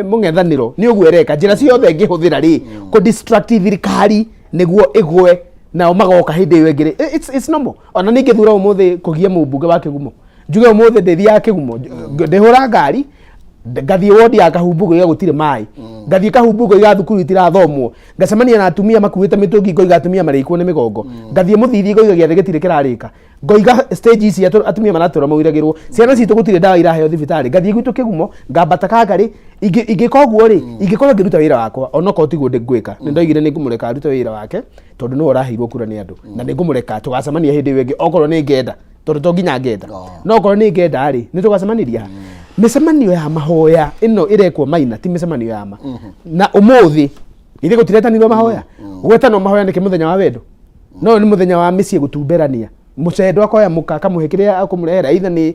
mũng'ethanĩro nĩ ũguo ĩreka, njĩra ciothe ĩngĩhũthĩra rĩ kũ distract thirikari nĩguo ĩgwe, nao magoka hĩndĩ ĩyo ĩngĩ rĩ. It's normal. Ona niĩ ingĩthura ũmũthĩ kũgia mũmbunge wa Kĩgumo, njuge ũmũthĩ ndĩthiaga Kĩgumo, ndĩhũra ngari ngathiĩ wodi ya Kahumbu ngoiga gũtirĩ maĩ, ngathiĩ Kahumbu ngoiga thukuru itirathomwo, ngacemania na atumia makuĩte mĩtũngi ngoiga atumia marĩikwo nĩ mĩgongo, ngathiĩ Mũthithi ngoiga gĩathĩ gĩtirĩ kĩrarĩka, ngoiga stage ici atumia maratũra mauragĩrwo, ciana citũ gũtirĩ ndawa iraheo thibitarĩ, ngathiĩ gwitũ Kĩgumo ngambata Kangarĩ. Ingĩka ũguo rĩ, ingĩkorwo ngĩruta wĩra wakwa, onokorwo tiguo ngwĩka. Nĩ ndoigire nĩ ngũmũreka arute wĩra wake tondũ nĩwe ũraheirwo kura nĩ andũ, na nĩ ngũmũreka tũgacemania hĩndĩ ĩyo ĩngĩ okorwo nĩ ngenda, tondũ to nginya ngenda, no okorwo nĩ ngenda rĩ, nĩ tũgacemaniria ha. Mĩcemanio ya mahoya ĩno ĩrekwo Maina ti mĩcemanio ya ma. Na ũmũthĩ ithe gũtiretanirwo mahoya, gwetanwo mahoya nĩkĩ mũthenya wa wendo? No nĩ mũthenya wa mĩciĩ gũtumberania. Mũcendo akoya mũka akamũhe kĩrĩa akũmũrehera, either nĩ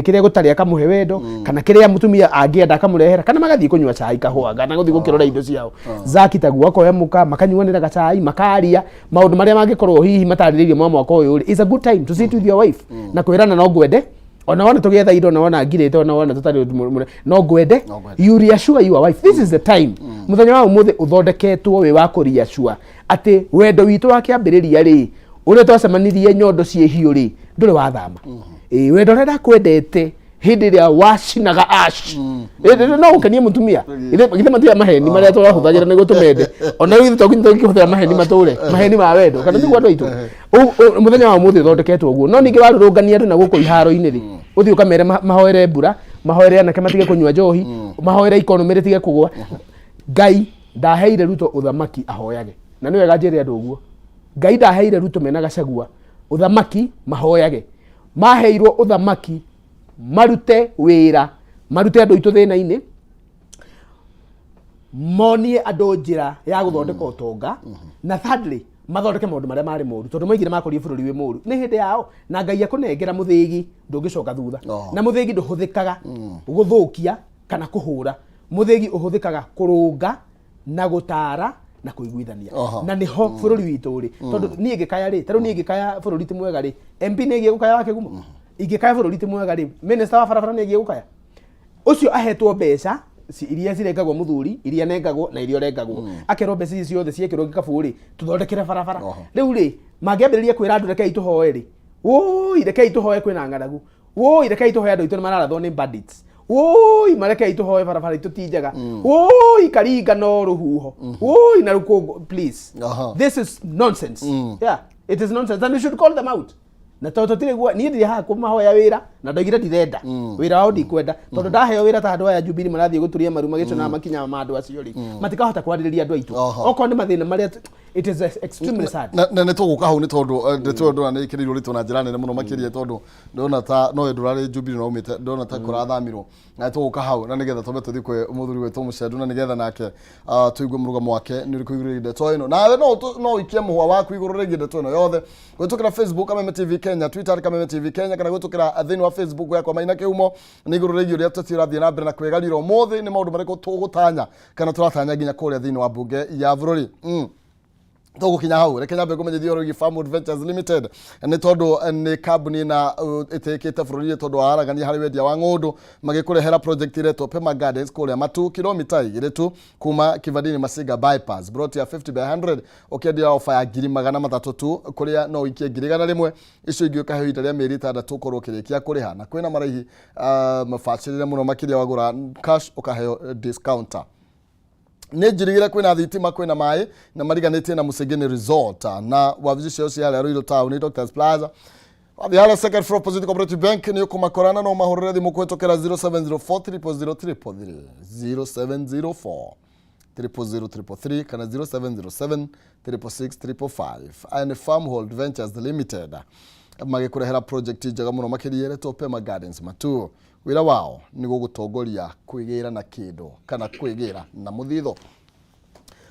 kĩrĩa gũtarĩ akamũhe wendo, kana kĩrĩa mũtumia angĩenda akamũrehera, kana magathiĩ kũnyua cai kahũa, kana gũthiĩ gũkĩrora indo ciao. Zaki taguo akoya mũka makanyuanĩra gacai, makaria maũndũ marĩa mangĩkorwo hihi matarĩrĩirio ma mwaka ũyũ rĩ. It's a good time to sit with your wife na kwĩrana no ngwende, ona wona tũgĩetha indo, ona wona ngirĩte, ona wona tũtarĩ ũndũ no ngwende.
No ngwende.
You reassure your wife. This is the time, mũthenya wa ũmũthĩ ũthondeketwo wĩ wa kũreassure atĩ wendo witũ wa kĩambĩrĩria rĩ, ũrĩa twacemanirie nyondo ciĩ hiũ rĩ, ndũrĩ wathama. Ĩ, wendo ũrĩa ndakwendete hĩndĩ ĩrĩa wacinaga ash. No ũkenie mũtumia. Githĩ matirĩ maheni marĩa tũrahũthagĩra nĩguo tũmende? Ona rĩu ithuĩ to nginya tũngĩhũthĩra maheni matũre maheni ma wendo, kana nĩguo andũ aitũ? Mũthenya wa ũmũthĩ ũthondeketwo ũguo. No ningĩ warũrũngania andũ na gũkũ iharo-inĩ rĩ, ũthiĩ ũkamere mahoere mbura, mahoere anake matige kũnyua njohi, mahoere economy rĩtige kũgũa. Ngai ndaheire Ruto ũthamaki ahoyage, na nĩ wega njĩre andũ ũguo. Ngai ndaheire Ruto mena Gachagua ũthamaki mahoyage. Maheirwo ũthamaki marute wĩra, marute andũ aitũ thĩna-inĩ, monie andũ njĩra ya gũthondeka ũtonga, na thirdly mathondeke maũndũ marĩa marĩ moru, tondũ maigire makorire bũrũri wĩ mũru. Nĩ hĩndĩ yao, na Ngai akũnengera mũthĩgi ndũngĩcoka thutha. Na mũthĩgi ndũhũthĩkaga gũthũkia kana kũhũra, mũthĩgi ũhũthĩkaga kũrũnga na gũtara na kũiguithania. Na nĩho bũrũri witũ ũrĩ, tondũ niĩ ngĩkaya rĩ, tarĩu niĩ ngĩkaya bũrũri ti mwega rĩ, MP nĩ ĩgiĩ gũkaya wa Kĩgumo? Ingĩkaya bũrũri ti mwega rĩ, minister wa barabara nĩ ĩgiĩ gũkaya? Ũcio ahetwo mbeca iria cirengagwo mũthuri, iria nengagwo na iria ũrengagwo, akerwo mbeca ici ciothe ciekĩrwo gĩkabũ rĩ, tũthondekere barabara. Rĩu rĩ, mangĩambĩrĩria kwĩra andũ rekei tũhoe rĩ, wũi rekei tũhoe kwĩna ng'aragu, wũi rekei tũhoe andũ aitũ nĩ mararathwo nĩ bandits, wũi marekei tũhoe barabara itũ ti njega, wũi Karinga no rũhuho, wũi na rũkũngũ, please. This is nonsense. Yeah, it is nonsense and we should call them out. Na tondũ tũtirĩ guo, niĩ ndirĩ haha kũmahoya wĩra, na ndoigire ndirenda wĩra wao, ndikwenda, tondũ ndaheo wĩra ta andũ aya Jubilee marathiĩ gũturia maru magĩcũnaga makinya ma andũ acio rĩ, matikahota kwarĩrĩria andũ aitũ. Okorwo nĩ mathĩna marĩa, it is extremely sad.
Na nĩ tũgũka hau, nĩ tondũ ndeto ĩyo ndona nĩ ĩkĩrĩirwo ũritũ na njĩra nene mũno makĩria, tondũ ndona ta no ndũrarĩ Jubilee no umĩte, ndona ta kũrathamirwo, na nĩ tũgũka hau na nĩgetha twambe tũthiĩ kwĩ mũthuri wĩtwo Mũcendu, na nĩgetha nake tũigue mũrũgamo wake nĩ ũrĩkũ igũrũ rĩgiĩ ndeto ĩno. Nawe no ũikie mũhwa waku igũrũ rĩgiĩ ndeto ĩno yothe gwĩtũkĩra Facebook Kameme TV Kenya, Twitter Kameme TV Kenya, kana gwĩtũkĩra thĩinĩ wa Facebook yakwa Maina Kĩhumo, nĩ igũrũ rĩgiĩ ũrĩa tũtĩ ũrathiĩ na mbere na kwĩgarira ũmũthĩ, nĩ maũndũ marĩkũ tũgũtanya kana tũratanya nginya kũrĩa thĩinĩ wa mbunge ya bũrũri. Tũgũkinya hau, reke nyambe ngũmenyithie ũhoro wĩgiĩ Farmwood Ventures Limited, nĩ tondũ nĩ kambuni na ĩtĩkĩte bũrũri-inĩ tondũ wa aragania harĩ wendia wa ng'ũndũ, magĩkũrehera project ĩretwo Pema Gardens kũrĩa Matu, kilomita 2 tu kuma Kivandini Masinga bypass, plot ya 50 by 100 ũkĩendia ofa ya 300,000 tu, kũrĩa no ũikie 100,000, icio ingĩ ũkaheo ihinda rĩa mĩeri 6 ũkorwo ũkĩrĩkia kũrĩha, na kwĩna marĩhi mabacĩrĩre mũno makĩria, wagũra cash ũkaheo discount. Nĩ njirigire kwĩna thitima, kwĩna maĩ, na mariganĩtie na Musengeni Resort, na wabici ciao ci harĩa Ruiru Town, Doctors Plaza. Wathiĩ harĩa second floor opposite Cooperative Bank nĩ ũkũmakora, na no mahũrĩre thimũ kũhĩtũkĩra 0704 000 333, 0704 000 333 kana 0707 666 555. Aya nĩ Farmhold Ventures Limited magĩkũrehera project njega mũno makĩria ĩretwo Pema Gardens Matu. Wĩra wao nĩ gũgũtongoria kwĩgĩra na kĩndũ kana kwĩgĩra na mũthitho.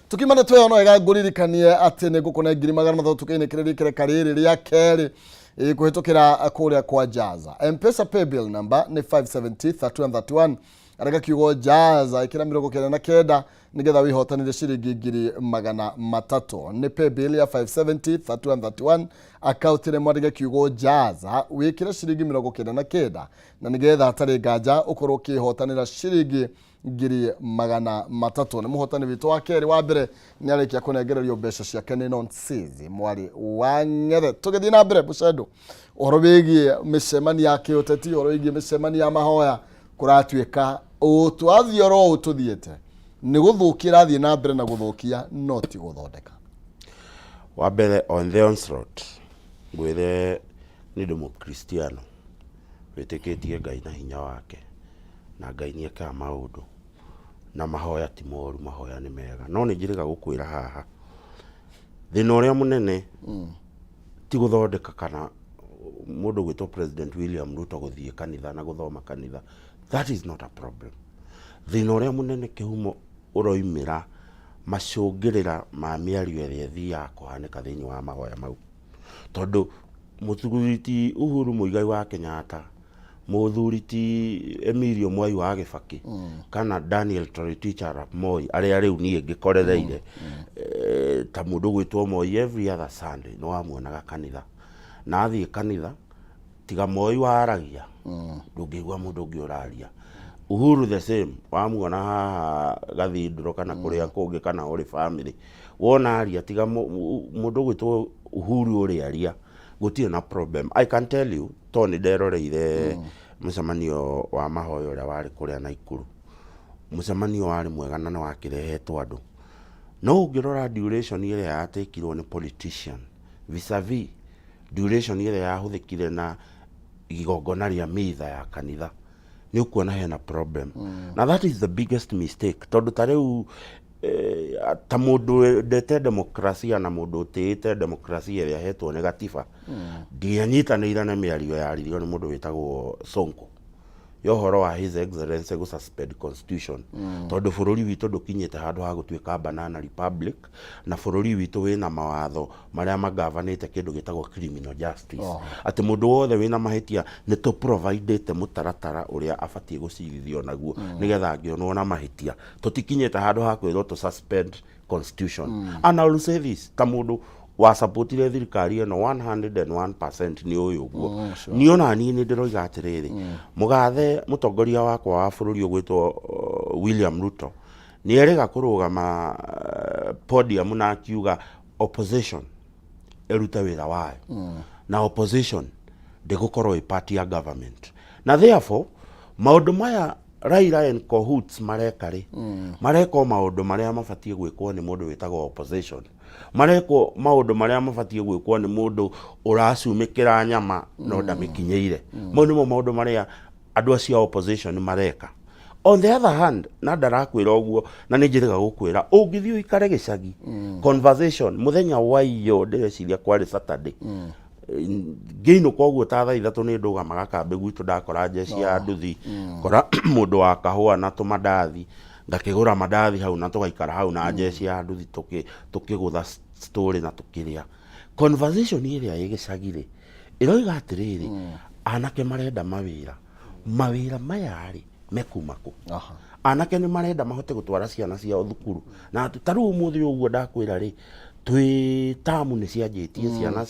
Tukiuma ndeto ĩyo, no wega ngũririkanie atĩ nĩ ngũkũne 300,000 kĩinĩkĩrĩria ikereka rĩrĩ rĩa kerĩ kũhĩtũkĩra kũrĩa kwa Jaza. M-Pesa paybill number nĩ 570 3131. Andĩka kiugo jaza, ĩkĩra 99 nĩgetha wĩhotanĩre ciringi 300,000. Nĩ paybill ya 570 31 31, akaunti nĩ mwandĩke kiugo jaza, wĩkĩre ciringi 99 na nĩgetha hatarĩ nganja ũkorwo ũkĩhotanĩra ciringi 300,000. Nĩ mũhotani witũ wa kerĩ, wa mbere nĩ arĩkia kũnengererio mbeca ciake nĩ Nonsizi mwarĩ wa Ng'ethe. Tũgĩthiĩ na mbere, Mũcendo, ũhoro wĩgiĩ mĩcemanio ya kĩũteti, ũhoro wĩgiĩ mĩcemanio ya mahoya, kũratuĩka ũũ twathiĩ oro ũũ tũthiĩte nĩ gũthũkia ĩrathiĩ na mbere na gũthũkia no ti gũthondeka.
Wa mbere, on the onslaught, ngwĩre nĩ ndĩ mũkristiano wĩtĩkĩtie Ngai na hinya wake, na Ngai nĩ ekaga maũndũ, na mahoya ti moru, mahoya nĩ mega. No nĩ njĩrĩga gũkwĩra haha, thĩna ũrĩa mũnene ti gũthondeka kana mũndũ gwĩtwo President William Ruto gũthiĩ kanitha na gũthoma kanitha, that is not a problem. Thĩna ũrĩa mũnene kĩhumo ũroimĩra macũngĩrĩra ma mĩario ĩrĩa ĩthiaga kũhanĩka thĩinĩ wa mahoya mau, tondũ mũthuri ti Uhuru Muigai wa Kenyatta, mũthuri ti Emilio Mwai wa Gĩbakĩ, kana Daniel Toroitich arap Moi, arĩa rĩu niĩ ngĩkorereire, ta mũndũ gwĩtwo Moi, every other Sunday nĩ wamuonaga kanitha, na athiĩ kanitha tiga Moi waragia, ndũngĩigua mũndũ ũngĩ ũraria. Uhuru the same, wamuona haha gathindũro kana kũrĩa kũngĩ kana Holy Family, wona aria tiga mũndũ gwĩtwo Uhuru ũrĩa aria, gũtirĩ na problem. I can tell you, to nĩ nderoreire mũcemanio wa mahoya ũrĩa warĩ kũrĩa Naikuru. Mũcemanio warĩ mwega na nĩ wakĩrehetwo andũ, no ũngĩrora duration ĩrĩa yatekirwo nĩ politician vis-a-vis duration ĩrĩa yahũthĩkire na igongona rĩa mitha ya kanitha, nĩ ũkuona hena problem. Na that is the biggest mistake, tondũ ta rĩu ta mũndũ wendete demokrasia na mũndũ ũtĩĩte demokrasia ĩrĩa ahetwo nĩ gatiba, ndianyitanĩire na mĩario yaririo nĩ mũndũ wĩtagwo Sonko ya ũhoro wa His Excellency gũ suspend constitution, tondũ bũrũri witũ ndũkinyĩte handũ ha gũtuĩka banana republic, na bũrũri witũ wĩna mawatho marĩa magavanĩte kĩndũ gĩtagwo criminal justice, atĩ mũndũ wothe wĩna mahĩtia nĩ tũ providĩte mũtaratara ũrĩa abatiĩ gũcirithio naguo nĩgetha angĩonwo na mahĩtia. Tũtikinyĩte handũ ha kwĩrwo tũ suspend constitution. And I will say this, ta mũndũ wasapotire thirikari ĩno 101%, nĩ ũyũ ũguo niĩ ona niĩ nĩ ndĩroiga atĩrĩrĩ, mũgathe mũtongoria wakwa wa bũrũri ũgwĩtwo William Ruto nĩ erĩga kũrũgama podium na akiuga opposition ĩrute wĩra wayo, na opposition ndĩgũkorwo ĩ part ya government, na therefore maũndũ maya Raila and cohorts mareka rĩ, mareka o maũndũ marĩa mabatiĩ gwĩkwo nĩ mũndũ wĩtagwo opposition, marekwo maũndũ marĩa mabatiĩ gwĩkwo nĩ mũndũ ũracumĩkĩra nyama no ndamĩkinyĩire. Mau nĩmo maũndũ marĩa andũ acio a opposition mareka. On the other hand, na ndarakwĩra ũguo na nĩ njĩrĩga gũkwĩra, ũngĩthiĩ ũikare gĩcagi, conversation mũthenya wa iyo, ndĩreciria kwarĩ Saturday, ngĩinũka ũguo ta thaa 3 nĩ ndũgamaga kambĩ gwitũ, ndakora njeci ya nduthi, kora mũndũ wa kahũa na tũmandathi, ngakĩgũra mandathi hau na tũgaikara hau na njeci ya nduthi tũkĩgũtha story na tũkĩrĩa. Conversation ĩrĩa ĩ gĩcagi rĩ, ĩroiga atĩrĩrĩ, anake marenda mawĩra, mawĩra maya rĩ mekuma kũ? Anake nĩ marenda mahote gũtwara ciana ciao thukuru, na ta rĩu ũmũthĩ ũguo ndakwĩra rĩ, twĩ tamu nĩ cianjĩtie, ciana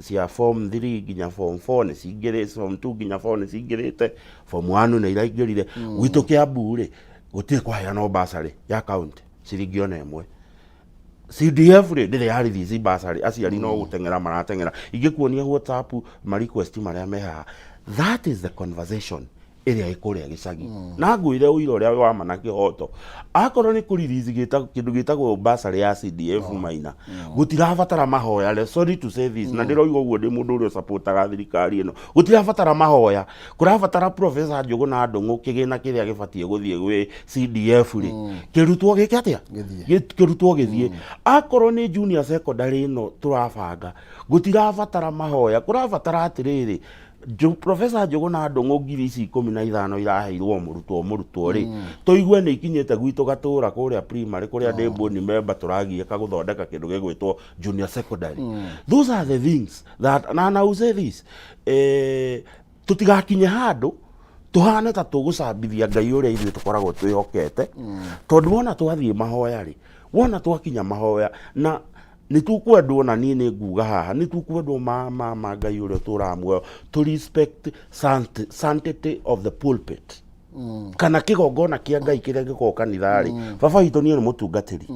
cia form 3 nginya form 4 nĩ cingĩrĩte, form 2 nginya 4 nĩ cingĩrĩte, form 1 nĩ iraingĩrire. Gwitũ Kiambu rĩ, gũtirĩ kwaheanwo bursary ya county ciringi ona ĩmwe. CDF rĩ, ndĩrĩ ya release bursary, aciari no gũteng'era marateng'era. Ingĩkuonia WhatsApp ma request marĩa me haha. That is the conversation ĩrĩa ĩ kũrĩa gĩcagi. Na ngwĩre ũira ũrĩa wa ma na kĩhoto, akorwo nĩ kũ release kĩndũ gĩtagwo bursary ya CDF maina, gũtirabatara mahoya. Sorry to say this, na ndĩroiga ũguo ndĩ mũndũ ũrĩa ũsupportaga thirikari ĩno, gũtirabatara mahoya, kũrabatara Professor Njũgũna Ndung'u kĩgĩna kĩrĩa gĩbatiĩ gũthiĩ gwĩ CDF rĩ, kĩrutwo gĩke atĩa?
Gĩthiĩ.
Kĩrutwo gĩthiĩ. Akorwo nĩ junior secondary ĩno tũrabanga, gũtirabatara mahoya, kũrabatara atĩrĩrĩ, Professor Njũgũna Ndung'u ngiri ici 15 iraheirwo mũrutwo rĩ, tũigue nĩ ikinyĩte gwitũ gatũra kũrĩa primary kũrĩa ndĩ board member, tũragiĩka gũthondeka kĩndũ gĩgwĩtwo junior secondary. Those are the things that, na I will say this, tũtigakinye handũ. Tũhane ta tũgũcambithia Ngai ũrĩa ithuĩ tũkoragwo twĩhokete, tondũ wona twathiĩ mahoya rĩ, wona twakinya mahoya na nĩ tũkwendwo, na niĩ nĩ nguga haha nĩ tũkwendwo ma ma ma Ngai ũrĩa ũtũraga muoyo, to respect sanctity of the pulpit kana kĩgongona kĩa Ngai kĩrĩa gĩkoragwo kanitha-rĩ. Baba witũ niĩ nĩ mũtungatĩri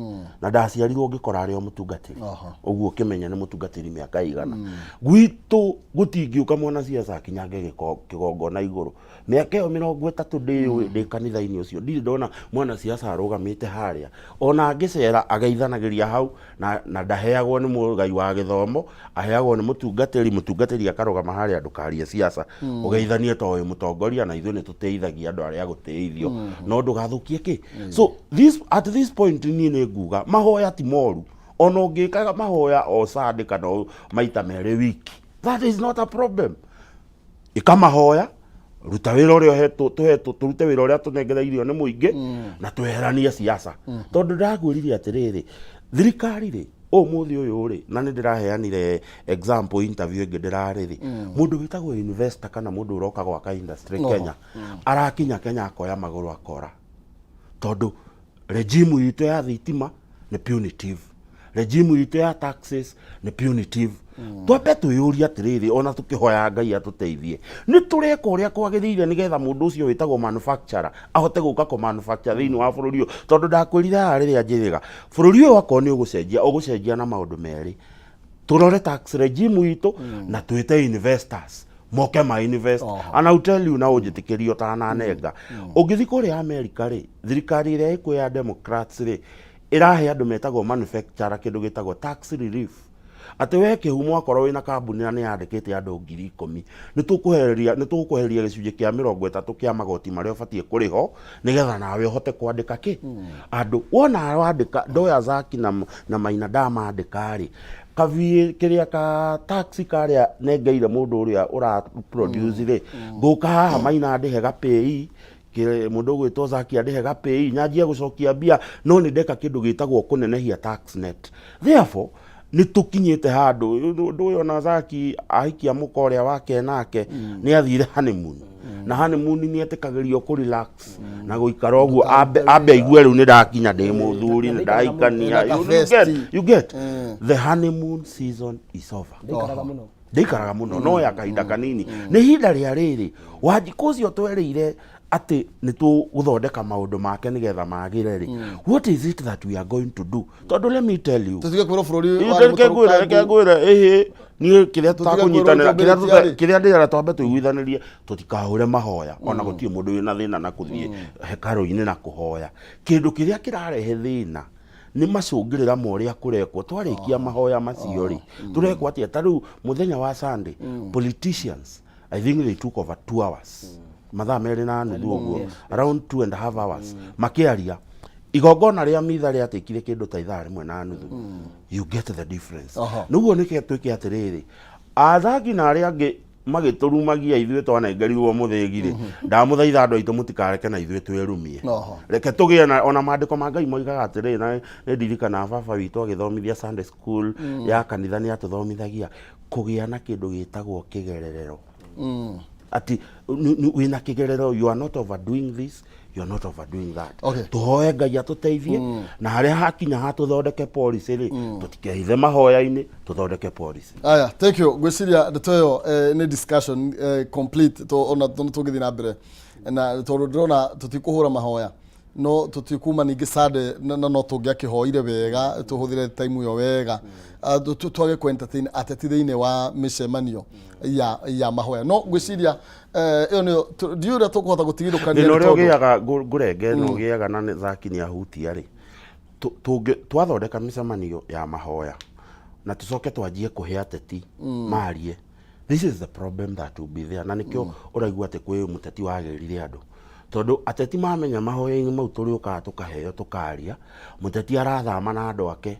na ndaciarirwo ngĩkora arĩ o mũtungatĩri. Ũguo ũkĩmenya nĩ mũtungatĩri mĩaka igana. Gwitũ gũtingĩũka mwanasiasa akinyange kĩgongona igũrũ. Mĩaka ĩyo 30 ndĩyũĩ ndĩ kanitha-inĩ ũcio, ndirĩ ndona mwanasiasa arũgamĩte harĩa. Ona angĩcera ageithanagĩria hau na ndaheagwo nĩ mũgai wa gĩthomo, aheagwo nĩ mũtungatĩri, mũtungatĩri akarũgama harĩa, ndũkarie siasa, ũgeithanie to wĩ mũtongoria na ithuĩ nĩ tũtĩithagia andũ arĩa a gũtĩithio, no ndũgathũkie kĩ. So this, at this point niĩ nĩ nguga mahoya ti moru, ona ũngĩkaga mahoya o Sunday kana o maita merĩ wiki, that is not a problem. Ĩka mahoya, ruta wĩra ũrĩa ũhetwo, tũhetwo tũrute wĩra ũrĩa tũnengereirio nĩ mũingĩ na tweheranie siasa, tondũ ndagwĩrire atĩrĩrĩ, thirikari rĩ, ũmũthĩ ũyũ rĩ, na nĩ ndĩraheanire example interview ĩngĩ ndĩrarĩ rĩ, mũndũ wĩtagwo investor kana mũndũ ũroka gwaka industry Kenya, arakinya Kenya akoya magũrũ akora, tondũ regime itũ ya thitima nĩ punitive, regime itũ ya taxes nĩ punitive. Twambe twĩyũrie atĩrĩrĩ, ona tũkĩhoya Ngai atũteithie, nĩ tũreka ũrĩa kwagĩrĩire nĩgetha mũndũ ũcio wĩtagwo manufacturer ahote gũka kũ manufacture thĩinĩ wa bũrũri ũyũ? Tondũ ndakwĩrire haha rĩrĩa njĩrĩga, bũrũri ũyũ akorwo nĩ ũgũcenjia, ũgũcenjia na maũndũ merĩ: tũrore tax regime itũ na twĩte investors moke ma invest. And I'll tell you, na ũnjĩtĩkĩrie ũtananenga, ũngĩthiĩ kũrĩa America rĩ, thirikari ĩrĩa ĩkuo ya Democrats rĩ, ĩrahe andũ metagwo manufacturer kĩndũ gĩtagwo tax relief, atĩ we Kĩhumo akorwo wĩna kambuni na nĩ yandĩkĩte andũ 10,000, nĩ tũgũkweheria gĩcunjĩ kĩa 30 kĩa magoti marĩa ũbatiĩ kũrĩho nĩgetha nawe ũhote kwandĩka kĩ andũ. Wona wandĩka ndoya Zaki na Maina ndamandĩka rĩ, kabiĩ kĩrĩa ka tax karĩa nengeire mũndũ ũrĩa ũra produce rĩ, ngũka haha Maina ndĩhe gapĩi, mũndũ ũgwĩtwo Zaki andĩhe gapĩi, nyanjie gũcokia mbia, no nĩ ndeka kĩndũ gĩtagwo kũnenehia tax net. Therefore nĩ tũkinyĩte handũ ũndũ ũyũ, ona Zaki ahikia mũka ũrĩa wake nake nĩ athire honeymoon, na honeymoon nĩ etĩkagĩrio kũ relax na gũikara ũguo, ambe aigue rĩu nĩ ndakinya ndĩ mũthuri, nĩ ndahikania. You get the honeymoon season is over.
Ndĩikaraga mũno.
Ndĩikaraga mũno, no ya kahinda kanini. Nĩ ihinda rĩa rĩrĩ Wanjikũ ũcio twerĩire atĩ nĩ tũgũthondeka maũndũ make nĩgetha magĩre rĩ, what is it that we are going to do? Tondũ let me tell you,
Tũtige kwĩrwo bũrũri warĩ
reke ngwĩre, reke
mũtũrũkangu.
ngwĩre, ĩhĩ, niĩ kĩrĩa
Tũtige
tũtakũnyitanĩra
kwĩrwo
kĩrĩa
tũmbĩrĩtie rĩ.
Kĩrĩa ndĩrera, twambe tũiguithanĩrie tũtikahũre mahoya, ona gũtirĩ mũndũ wĩna thĩna na kũthiĩ hekarũ-inĩ na kũhoya. Kĩndũ kĩrĩa kĩrarehe thĩna nĩ macũngĩrĩra ma ũrĩa kũrekwo. Twarĩkia mahoya macio rĩ, tũrekwo atĩa? Ta rĩu mũthenya wa Sunday, politicians, I think they took over 2 hours, mathaa 2.5 ũguo, around 2.5 hours makĩaria. Igongona rĩa mitha rĩatĩkire kĩndũ ta ithaa 1.5. You get the difference? Nĩguo nĩke twĩke atĩrĩrĩ, athaki na arĩa angĩ magĩtũrumagia ithuĩ twanengerirwo mũthĩgi rĩ, ndamũthaitha andũ aitũ mũtikareke na ithuĩ twĩrumie. Reke tũgĩe na ona maandĩko ma Ngai moigaga atĩrĩrĩ, na nĩ ndirikanaga baba witũ agĩthomithia Sunday school ya kanitha, nĩ atũthomithagia kũgĩa na kĩndũ gĩtagwo kĩgererero, ati wĩna kĩgerero, you are not overdoing this, you are not overdoing that. Tũhoe Ngai atũteithie, na harĩa hakinya hatũthondeke policy rĩ, tũtikehithe mahoya-inĩ, tũthondeke policy.
Aya, thank you. Ngwĩciria ndeto ĩyo nĩ discussion complete to ona tũngĩthiĩ na mbere na tondũ ndĩrona tũtikũhũra mahoya, no tũtikuma ningĩ Sunday na no tũngĩakĩhoire wega, tũhũthĩre time ĩyo wega. Twage kũ entertain ateti thĩinĩ wa mĩcemanio ya mahoya, no ngwĩciria ĩyo nĩyo ndiũĩ ũrĩa tũkũhota gũtigithũkania.
Thĩna
nĩ
ũrĩa
tondũ-
ũgĩaga ngũrenge na ũgĩaga na nĩ Zaki nĩ ahutia rĩ, twathondeka mĩcemanio ya mahoya na tũcoke twanjie kũhe ateti marie, this is the problem that will be there. Na nĩkĩo ũraigua atĩ kwĩ mũteti wagĩrire andũ, tondũ ateti mamenya mahoya-inĩ mau tũrĩũkaga tũkaheo tũkaria, mũteti arathama na andũ ake.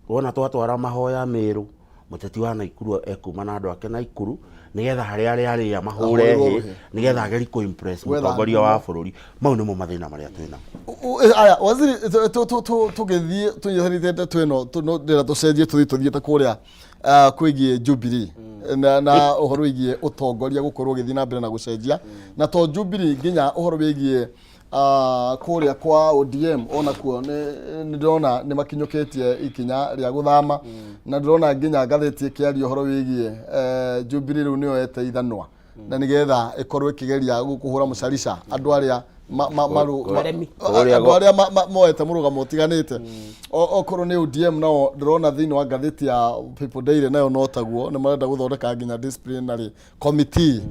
Wona twatwara mahoya Mĩrũ, mũteti wa Naikuru ekuma na andũ ake Naikuru nĩgetha harĩa arĩa arĩa mahũre
Ahũrĩrwo
hĩ
rũhĩ.
Nĩgetha ageri kũ impress
Gwetha
mũtongoria wa
ngumo.
bũrũri. Mau nĩmo mathĩna marĩa twĩnamo.
Aya waziri, tũgĩthiĩ tũnyitanĩte ndeto ĩno, no ndĩrenda tũcenjie tũthiĩ tũthiĩte kũrĩa kwĩgiĩ Jubilee. Na ũhoro wĩgiĩ ũtongoria gũkorwo ũgĩthiĩ na mbere na gũcenjia, na to Jubilee, nginya ũhoro wĩgiĩ kũrĩa kwa ODM onakuo nĩ ndĩrona nĩ makinyũkĩtie ikinya rĩa gũthama, na ndĩrona nginya ngathĩti ĩkĩaria ũhoro wĩgiĩ Jubilee rĩu nĩyo ete ithanwa na nĩgetha ĩkorwo ĩkĩgeria kũhũra mũcarica andũ arĩa
Aremi.
Andũ arĩa moete mũrũgamo ũtiganĩte. Okorwo nĩ ODM nao ndĩrona thĩinĩ wa ngathĩti ya People Daily nayo no taguo, nĩ marenda gũthondeka nginya disciplinary committee.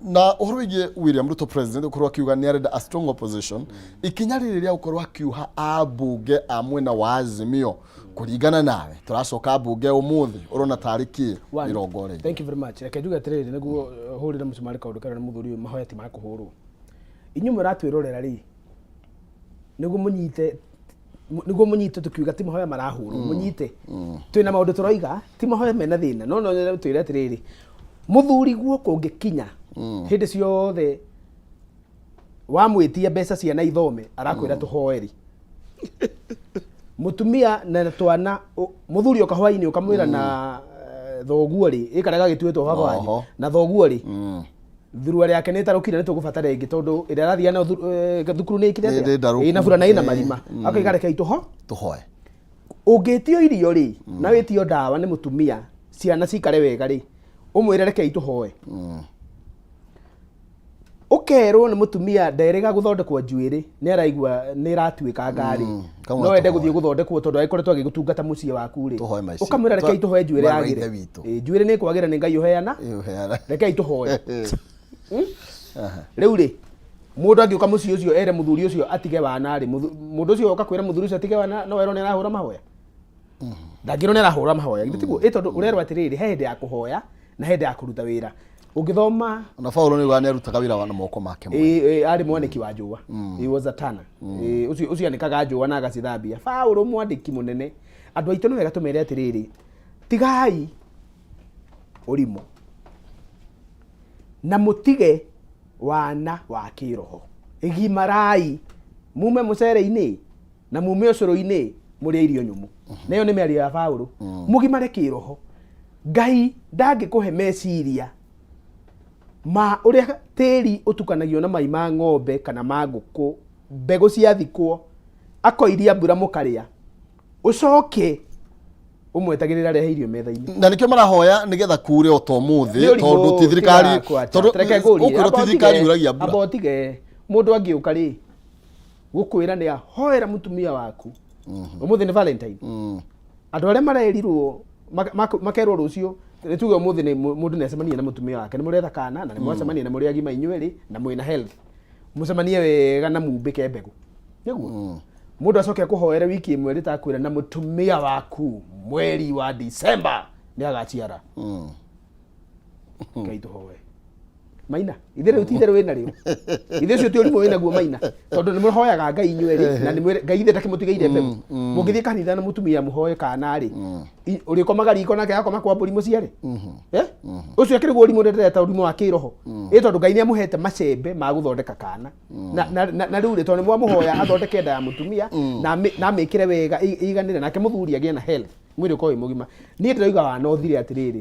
Na ũhoro wĩgiĩ William Ruto president gũkorwo akiuga nĩ arenda a strong opposition, ikinya rĩrĩ rĩa gũkorwo akiuha ambunge a mwena wa Azimio, kũringana nawe, tũracoka mbunge ũmũthĩ, ũrona tarĩ kĩ
One.
mĩrongo rĩngĩ?
Thank you very much. Reke njuge atĩrĩrĩ, nĩguo hũrĩre mũcumarĩ kaũndũ karĩa na mũthuri ũyũ, mahoya ti ma kũhũrwo. Inyuĩ mũratwĩrorera rĩ, nĩguo mũnyite tũkiuga ti mahoya marahũrwo, mũnyite twĩna maũndũ tũroiga ti mahoya mena thĩna, no no twĩre atĩrĩrĩ, mũthuri guo kũngĩkinya hĩndĩ ciothe wamwĩtia mbeca ciana ithome arakwĩra tũhoe rĩ, mutumia na twana muthuri oka hwainĩ ũkamwĩra na thoguo rĩ, ĩkaraga gĩtuĩtwo baba wanyu na thoguo rĩ, thurua yake nĩ ĩtarũkire, nĩ tũgũbatara ĩngĩ tondũ ĩrĩa arathiĩ nayo thukuru nĩ ĩkire
Nĩ ndarũku.
Ĩna burana ĩna marima, akaiga rekei tũho
tũhoe.
Ũngĩtio irio rĩ na wĩtio ndawa nĩ mũtumia ciana cikare wega rĩ, ũmwĩre rekei tũhoe. Ũkerwo nĩ mũtumia nderĩga gũthondekwo njuĩrĩ, nĩ araigua nĩ ĩratuĩka ngari,
Kamwe
no ende
tũhoe.
Gũthiĩ gũthondekwo tondũ agĩkoretwo agĩgũtungata mũciĩ waku rĩ,
Tũhoe maici.
Ũkamwĩra rekei tũhoe njuĩrĩ
Mwarĩ wa
yagĩre.
Ithe witũ.
Ĩ, njuĩrĩ nĩ kwagĩra, nĩ Ngai ũheana.
Ĩ, ũheana.
Rekei tũhoe. Rĩu rĩ, mũndũ angĩũka mũciĩ ũcio ere mũthuri ũcio atige wana rĩ, mũndũ ũcio oka kwĩra mũthuri ũcio atige wana, no erwo nĩ arahũra mahoya? Ndangĩrwo nĩ arahũra mahoya, githĩ tiguo? Ĩ, tondũ ũrerwo atĩrĩrĩ, he hĩndĩ ya kũhoya na he hĩndĩ ya kũruta wĩra ũngĩthoma.
Ona Paulo nĩ ugaga nĩ arutaga wĩra wa na moko make mwene.
Ĩ, arĩ mwanĩki wa njũa. He was a tanner. Ĩ, ũcio anĩkaga njũa na agacithambia. Paulo mwandĩki mũnene. Andũ aitũ nĩ wega tũmere atĩrĩrĩ, tigai ũrimũ na mũtige wana wa kĩroho, gimarai mume mũcere-inĩ na mume ũcũrũ-inĩ, mũrĩe irio nyũmũ. Na ĩyo nĩ mĩario ya Paulo. Mũgimare kĩroho. Ngai ndangĩkũhe meciria ma ũrĩa tĩri ũtukanagio na mai ma ng'ombe kana ma ngũkũ, mbegũ ciathikwo, akoiria mbura mũkarĩa, ũcoke ũmwetagĩrĩra arehe irio metha-inĩ.
Na nĩkĩo marahoya nĩgetha kure o ta ũmũthĩ,
Nĩ ũrimũ,
tondũ ti thirikari
tiga kwacha.
tondũ
Reke ngũrie,
ũkwĩrwo
amba
ti thirikari
ũtige-
yuragia mbura.
Amba ũtige. Mũndũ angĩũka rĩ gũkwĩra nĩ ahoera mũtumia waku, ũmũthĩ nĩ Valentine, andũ arĩa marerirwo makerwo rũciũ, nĩ tuge ũmũthĩ nĩ mũndũ nĩ acemania na mũtumia wake, nĩ mũretha kana na nĩ mwacemania na mũrĩ agima inyuĩ na mwĩna health, mũcemanie wega na mumbĩke mbegũ, nĩguo mũndũ acoke akũhoere wiki ĩmwe rĩtakwĩra na mũtumia waku mweri wa December nĩ agaciara. Ngai tũhoe maina ithe rĩu ti itherũ wĩna rĩo ithe ũcio ti ũrimũ wĩnaguo maina, tondũ nĩ mũhoyaga Ngai inyuerĩ na nĩ mwĩre Ngai ithe ndakĩmũtigĩire mbegũ. Mũngĩthiĩ kanitha na mũtumia mũhoe kana rĩ, ũrĩkomaga riko nake akoma kwa mbũri mũciare. Eh? Ũcio akĩrĩ guo ũrimũ ũrĩa ndĩreta ũrimũ wa kĩroho, ĩ tondũ Ngai nĩ amũhete macembe ma gũthondeka kana na rĩu rĩ, tondũ nĩ mwamũhoya athondeke nda ya mũtumia na amĩkĩre wega ĩiganĩre, nake mũthuri agĩe na health, mwĩrĩ ũkorwo wĩ mũgima. Niĩ ndĩroiga wana ũthire atĩrĩrĩ,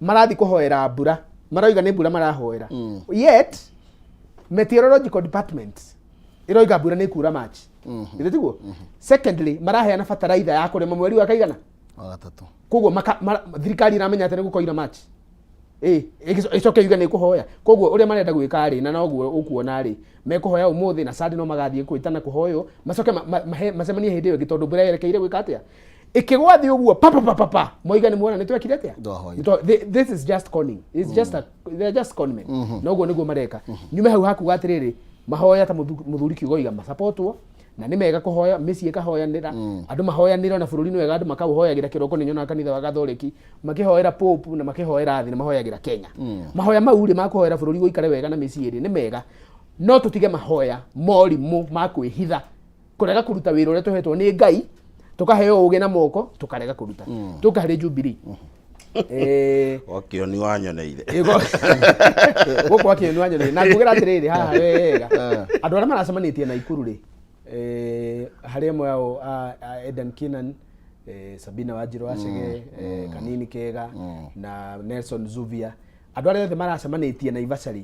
marathiĩ kũhoera mbura, maroiga nĩ mbura marahoera, yet meteorological department ĩroiga mbura nĩ kura March, githĩ tiguo? Secondly, maraheana bataraitha ya kũrĩma mweri wa kaigana?
Wa gatatũ.
Koguo thirikari ĩramenya atĩ nĩ gũkoira March, ĩ ĩcoke yuge nĩ kũhoya. Koguo ũrĩa marenda gwĩka rĩ, na noguo ũkuona rĩ, mekũhoya ũmũthĩ na Sunday no magathiĩ kwĩtana kũhoywo, macoke macemanie hĩndĩ ĩyo ĩngĩ, tondũ mbura yerekeire gwĩka atĩa? Ĩkĩgwa thĩ ũguo pa pa pa pa pa, moiga nĩ muona nĩ twekire atĩa?
Ndwahoire.
This is just conning. It's just a they're just con men. Na ũguo nĩguo mareka. Nyume hau hakuga atĩrĩrĩ, mahoya ta mũthuri kiugo iga masapotwo na nĩ mega kũhoya, mĩciĩ ĩkahoyanĩra, andũ mahoyanĩra, na bũrũri nĩ wega andũ makaũhoyagĩra. Kĩroko nĩ nyonaga kanitha wa Gathoreki makĩhoera Pope na makĩhoera thĩ na mahoyagĩra Kenya. Mahoya mau rĩ, makũhoera bũrũri gũikare wega na mĩciĩ rĩ, nĩ mega, no tũtige mahoya morimũ ma kwĩhitha kũrega kũruta wĩra ũrĩa tũhetwo nĩ Ngai, tũkaheo ũgĩ na moko tũkarega kũruta. Tũka harĩ Jubilee.
Wakĩoni wanyoneire.
Gũkũ akĩoni wanyoneire na ngugĩra atĩrĩrĩ, haha wega andũ arĩa maracemanĩtie na Ikuru rĩ, harĩ amwe ao a Eden Kinan. Sabina Wanjirũ wa Chege, Kanini Kega na Nelson Zuvia, andũ arĩa othe maracemanĩtie Naivasha rĩ,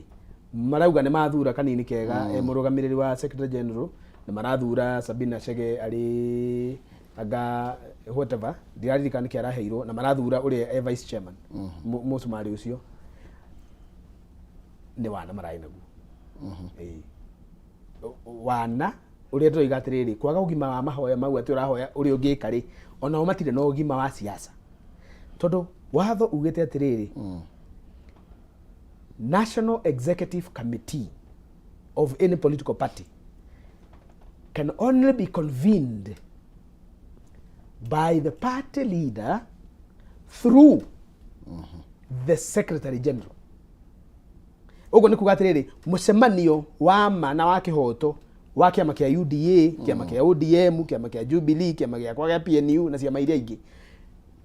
marauga nĩ mathura Kanini Kega e mũrũgamĩrĩri wa secretary general, na marathura Sabina Chege arĩ anga whatever, ndiraririkana nĩkĩ araheirwo, na marathura ũrĩa e vice chairman, mũcumarĩ ũcio nĩ wana mararĩ naguo. Ĩĩ. Wana ũrĩa ndĩroiga atĩrĩrĩ, kwaga ũgima wa mahoya mau atĩ ũrahoya ũrĩa ũngĩka rĩ, onao matirĩ na ũgima wa siasa, tondũ watho ugĩte atĩrĩrĩ, National Executive Committee of any political party can only be convened by the party leader through the secretary general. Ũguo nĩ kuga atĩrĩrĩ, mũcemanio wa ma na wa kĩhoto wa kĩama kĩa UDA, kĩama kĩa ODM, kĩama kĩa Jubilee, kĩama gĩakwa gĩa PNU na ciama iria ingĩ,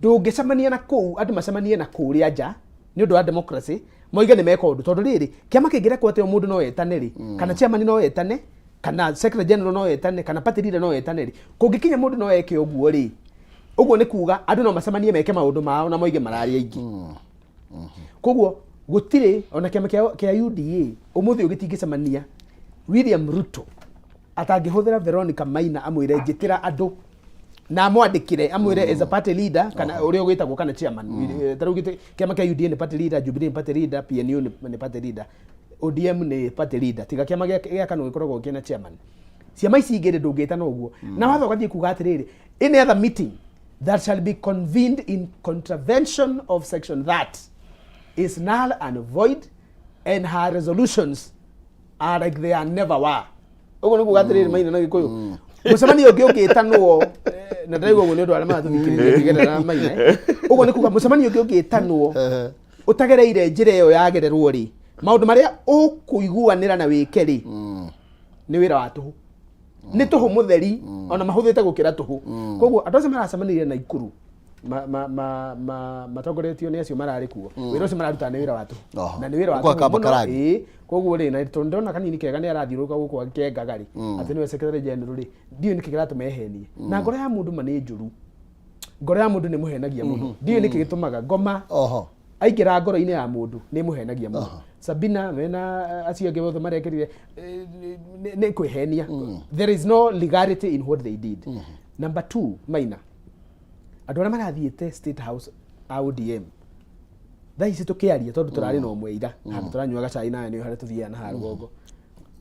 ndũngĩcemania na kũu, andũ macemanie na kũrĩa nja nĩ ũndũ wa democracy, moige nĩ meka ũndũ. Tondũ rĩrĩ, kĩama kĩngĩrekwo atĩ o mũndũ no etane rĩ, kana chairman no etane, kana secretary general no etane, kana party leader no etane rĩ, kũngĩkinya mũndũ no eke ũguo rĩ, ũguo nĩ kuga andũ no macemanie meke maũndũ mao na moige mararĩ aingĩ. Koguo gũtirĩ ona kĩama kĩa UDA ũmũthĩ ũyũ gĩtingĩcemania William Ruto atangĩhũthĩra Veronica Maina amwĩre njĩtĩra andũ na amwandĩkĩre amwĩre as a party leader kana ũrĩa ũgĩtagwo kana chairman. Ta rĩu kĩama kĩa UDA nĩ party leader, Jubilee nĩ party leader, PNU nĩ party leader, ODM nĩ party leader, tiga kĩama gĩa KANU gĩkoragwo kĩna chairman. Ciama ici ingĩ rĩ, ndũngĩtana ũguo. Na watho ũgathiĩ kuga atĩrĩrĩ, any other meeting that shall be convened in contravention of section that is null and void and her resolutions are like they are never were. Ũguo nĩ kuga atĩrĩrĩ, Maina, na Gĩkũyũ, mũcemanio ũngĩ ũngĩtanwo, na ndĩraigua ũguo nĩ ũndũ arĩa maratũthikĩrĩria ngĩgerera Maina, ũguo nĩ kuga mũcemanio ũngĩ ũngĩtanwo ũtagereire njĩra ĩyo yagererwo rĩ, maũndũ marĩa ũkũiguanĩra na wĩke rĩ, nĩ wĩra wa tũhũ, nĩ tũhũ mũtheri, ona mahũthĩte gũkĩra tũhũ. Koguo andũ acio maracemanĩrie na Ikuru matongoretio nĩ acio mararĩ kuo, wĩra ũcio mararuta nĩ wĩra wa tũhũ. Na nĩ wĩra wa
Gũkamba
tũhũ mũno.
karangi.
Ĩĩ, koguo rĩ, na tondũ ndona Kanini Kega nĩ arathiũrũrũka gũkũ agĩkengaga rĩ atĩ nĩwe secretary general rĩ, ndiũĩ nĩkĩ kĩratũma ehenie. Na ngoro ya mũndũ ma nĩ njũru, ngoro ya mũndũ nĩ mũhenagia mũno. Ndiũĩ nĩkĩ gĩtũmaga ngoma aingĩra ngoro-inĩ ya mũndũ nĩ mũhenagia mũno. Sabina mena acio angĩ othe marekĩrire, nĩ kwĩhenia. There is no legality in what they did. Number two, Maina, andũ arĩa marathiĩte State House a ODM thaa ici tũkĩaria, tondũ tũrarĩ na ũmwe ira handũ tũranyuaga cai nawe, nĩ harĩa tũthiaga na haha rũgongo.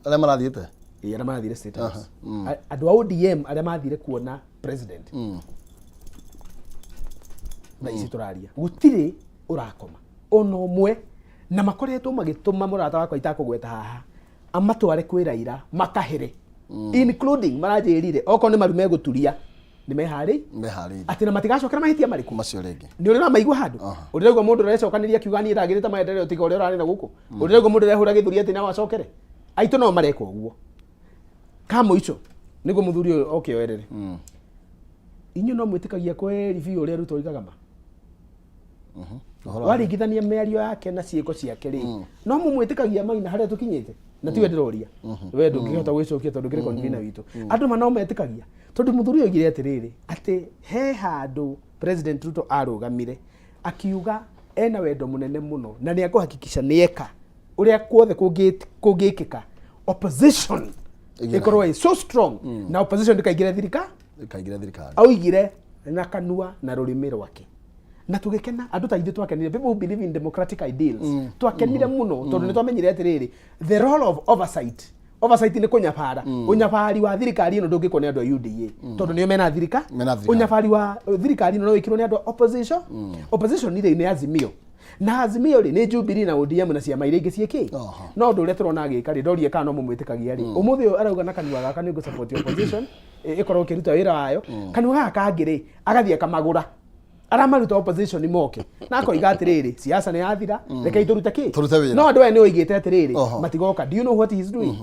Arĩa marathiĩte?
Ĩĩ, arĩa marathire State House. Andũ a ODM arĩa mathire kuona president thaa ici tũraria, gũtirĩ ũrakoma ona ũmwe, na makoretwo magĩtũma mũrata wakwa itakũgweta haha amatware kwĩ Raila makahere, including maranjĩrire okorwo nĩ maru megũturia nĩ meharĩ
Meharĩirie.
Atĩ na matigacokera mahĩtia marĩkũ?
Macio rĩngĩ.
Nĩ ũrĩ ũramaigua handũ? Ũrĩraigua mũndũ ũrecokanĩria akiuga niĩ ndagĩrĩte maendeleo tiga ũrĩa ũrarĩ na gũkũ? Ũrĩraigua mũndũ ũrehũra gĩthũri atĩ no acokere? Aitũ no mareka ũguo. Ka mũico nĩguo mũthuri ũyũ oke oerere, inyuĩ no mwĩtĩkagia kweri biũ ũrĩa Ruto oigaga ma?
Ũhoro wa-
Waringithania mĩario yake na ciĩko ciake rĩ, no mũmwĩtĩkagia, Maina, harĩa tũkinyĩte? Na tiwe ndĩroria, we ndũngĩhota gwĩcokia tondũ kĩrĩ convener witũ. Andũ ma no metĩkagia, tondũ mũthuri ũyũ oigire atĩrĩrĩ, atĩ he handũ President Ruto arũgamire akiuga ena wendo mũnene mũno na nĩ akũhakikisha nĩ eka ũrĩa kuothe kũngĩkĩka opposition
Ĩgĩe na
ĩkorwo ĩ so strong na opposition ndĩkaingĩre thirikari.
Ĩkaingĩra thirikari.
Aoigire na kanua na rũrĩmĩ rwake na tũgĩkena. Andũ ta ithuĩ twakenire, people who believe in democratic ideals, twakenire mũno tondũ nĩ twamenyire atĩrĩrĩ, the role of oversight, oversight nĩ kũnyabara. Ũnyabari wa thirikari ĩno ndũngĩkwo nĩ andũ a UDA tondũ nĩo mena thirika.
Mena thirikari.
Ũnyabari wa thirikari ĩno no wĩkirwo nĩ andũ a opposition. Opposition rĩ, nĩ Azimio, na Azimio rĩ, nĩ Jubilee na ODM na ciama iria ingĩ ciĩkĩ. No ũndũ ũrĩa tũrona agĩka rĩ, ndorie kana no mũmwĩtĩkagia rĩ. Ũmũthĩ ũyũ arauga na kanua gaka nĩ ngũ-support opposition ĩkorwo ĩkĩruta wĩra wayo. Kanua gaka kangĩ rĩ, agathiĩ akamagũra, aramaruta opposition moke, na akoiga atĩrĩrĩ, siasa nĩ yathira, rekei tũrute kĩ?
Tũrute wĩra.
No andũ aya nĩ oigĩte atĩrĩrĩ, matigoka. Do you know what he is doing?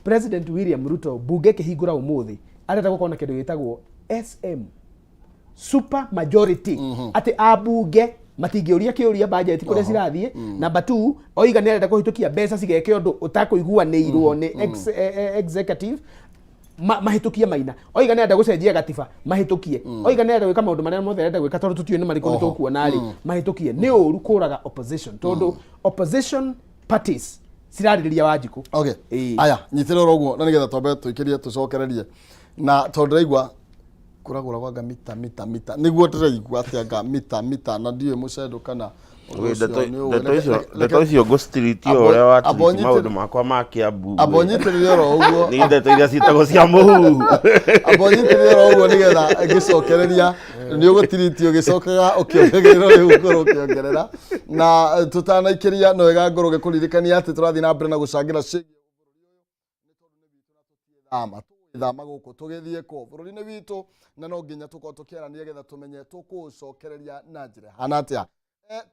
President William Ruto, bunge ĩkĩhingũra ũmũthĩ, arenda gũkorwo na kĩndũ gĩtagwo SM, super majority, atĩ ambunge matingĩũria kĩũria budget kũrĩa cirathiĩ. Number two, oiga nĩ arenda kũhĩtũkia mbeca cigeke ũndũ ũtakũiguanĩirwo nĩ executive. Mahĩtũkie Maina. Oiga nĩ arenda gũcenjia gatiba, mahĩtũkie. Oiga nĩ arenda gwĩka maũndũ marĩa mothe arenda gwĩka, tondũ tũtiũĩ nĩ marĩkũ nĩ tũkuona rĩ, mahĩtũkie. Nĩ ũru kũraga opposition, tondũ opposition parties cirarĩrĩria Wanjikũ.
Okay.
Ĩĩ.
Aya, nyitĩrĩra oro ũguo na nĩgetha twambe tũikĩrie tũcokererie. Na tondũ ndĩraigua kũragũra kwa nga mita mita mita nĩguo ndĩraigua atĩ anga mita mita na ndiũĩ mũcendo kana ũndũ
Wĩ,
ũcio
ndeto
nĩ ũĩ.
ndeto
Reke-
icio
reke-
ndeto icio ngũcitiriti
Abo-
ũrĩa
abo
watiriti
nyitĩ-
maũndũ makwa ma Kĩambu.
Amba ũnyitĩrĩre oro ũguo.
Nĩ ndeto iria ciĩtagwo cia mũhuhu.
Amba ũnyitĩrĩre oro ũguo nĩgetha ngĩcokereria nĩ ũgũtiriti ũgĩcokaga ũkĩongagĩrĩra ũrĩa ũgũkorwo ũkĩongerera na tũtanaikĩria no wega ngorwo ngĩkũririkania atĩ tũrathiĩ na mbere na gũcangĩra ciĩgiĩ thama tũgĩthama gũkũ tũgĩthiĩ kũ bũrũri-inĩ witũ na no nginya tũkorwo tũkĩarania getha tũmenye tũkũũcokereria na njĩra ĩhana atĩa.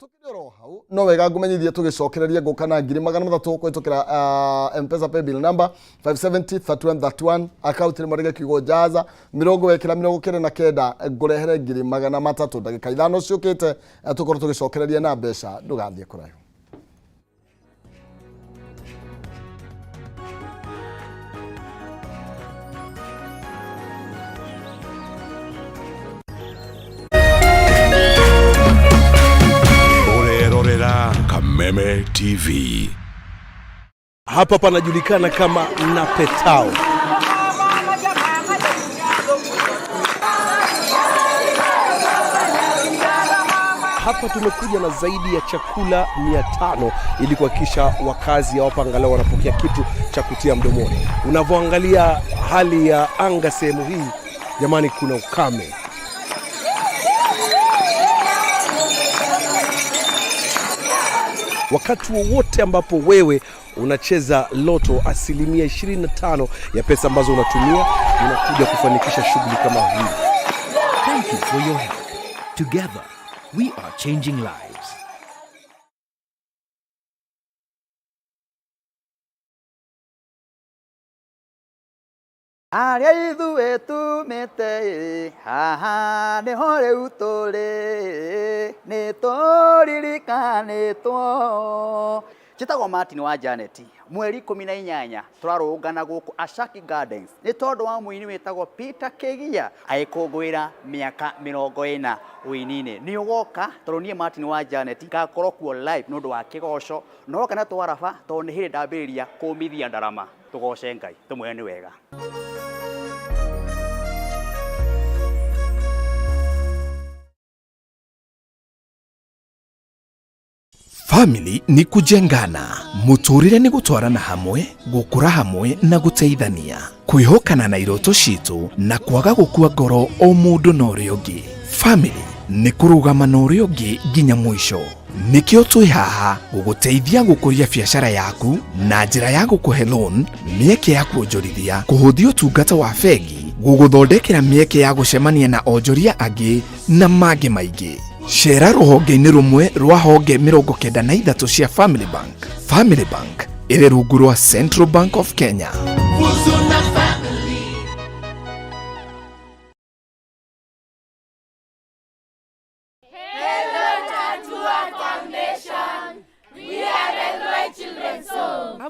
Tukĩrĩ oro hau no wega ngũmenyithie tũgĩcokereria ngũka na 300,000 kũhĩtũkĩra M-Pesa paybill number 570 31 31 account nĩ mwandĩke kiugo jaza mĩrongo wekĩra 99 ngũrehere 300,000 ndagĩka 5 ciũkĩte tũkorwo tũgĩcokereria na mbeca ndũgathiĩ kũraihu.
Ũrerorera Kameme TV.
Hapa panajulikana kama Napetao. Hapa tumekuja na zaidi ya chakula 500 ili kuhakikisha wakazi hapa angalau wanapokea kitu cha kutia mdomoni. Unavyoangalia hali ya anga sehemu hii, jamani, kuna ukame. Wakati wowote ambapo wewe unacheza loto, asilimia 25 ya pesa ambazo unatumia unakuja kufanikisha shughuli kama hii.
Thank you for your help. Together, we are changing lives.
Harĩa ithuĩ tumĩte ĩ, haha nĩho rĩu tũrĩ, nĩ tũririkanĩtwo. Njĩtagwo Martin wa Janet, mweri 18 tũrarũrũngana gũkũ Ashaki Gardens nĩ tondũ wa mũini wĩtagwo Peter Kĩgia agĩkũngũĩra mĩaka 40 ũini-inĩ. Nĩ ũgoka tondũ niĩ Martin wa Janet ngakorwo kuo live nĩ ũndũ wa kĩgoco, na ũroka na twaraba tondũ nĩ hĩndĩ ndambĩrĩria kũmithia ndarama. Tũgoce Ngai, tũmwĩre nĩ wega.
Family ni kujengana, muturire ni gutwarana hamwe, gukura hamwe na guteithania, kwihokana na iroto citu na kwaga gukua ngoro o mundu na uria ungi. Family ni kurugama na uria ungi nginya mwisho. Nikio twi haha guguteithia gukuria biacara yaku na njira ya gukuhe loan, mieke ya kuonjorithia, kuhuthia utungata wa bengi, guguthondekera mieke ya gucemania na onjoria angi na mangi maingi. Cera rũhonge-inĩ rũmwe rwa honge 93 cia Family Bank. Family Bank ĩrĩ rungu rwa Central Bank of Kenya.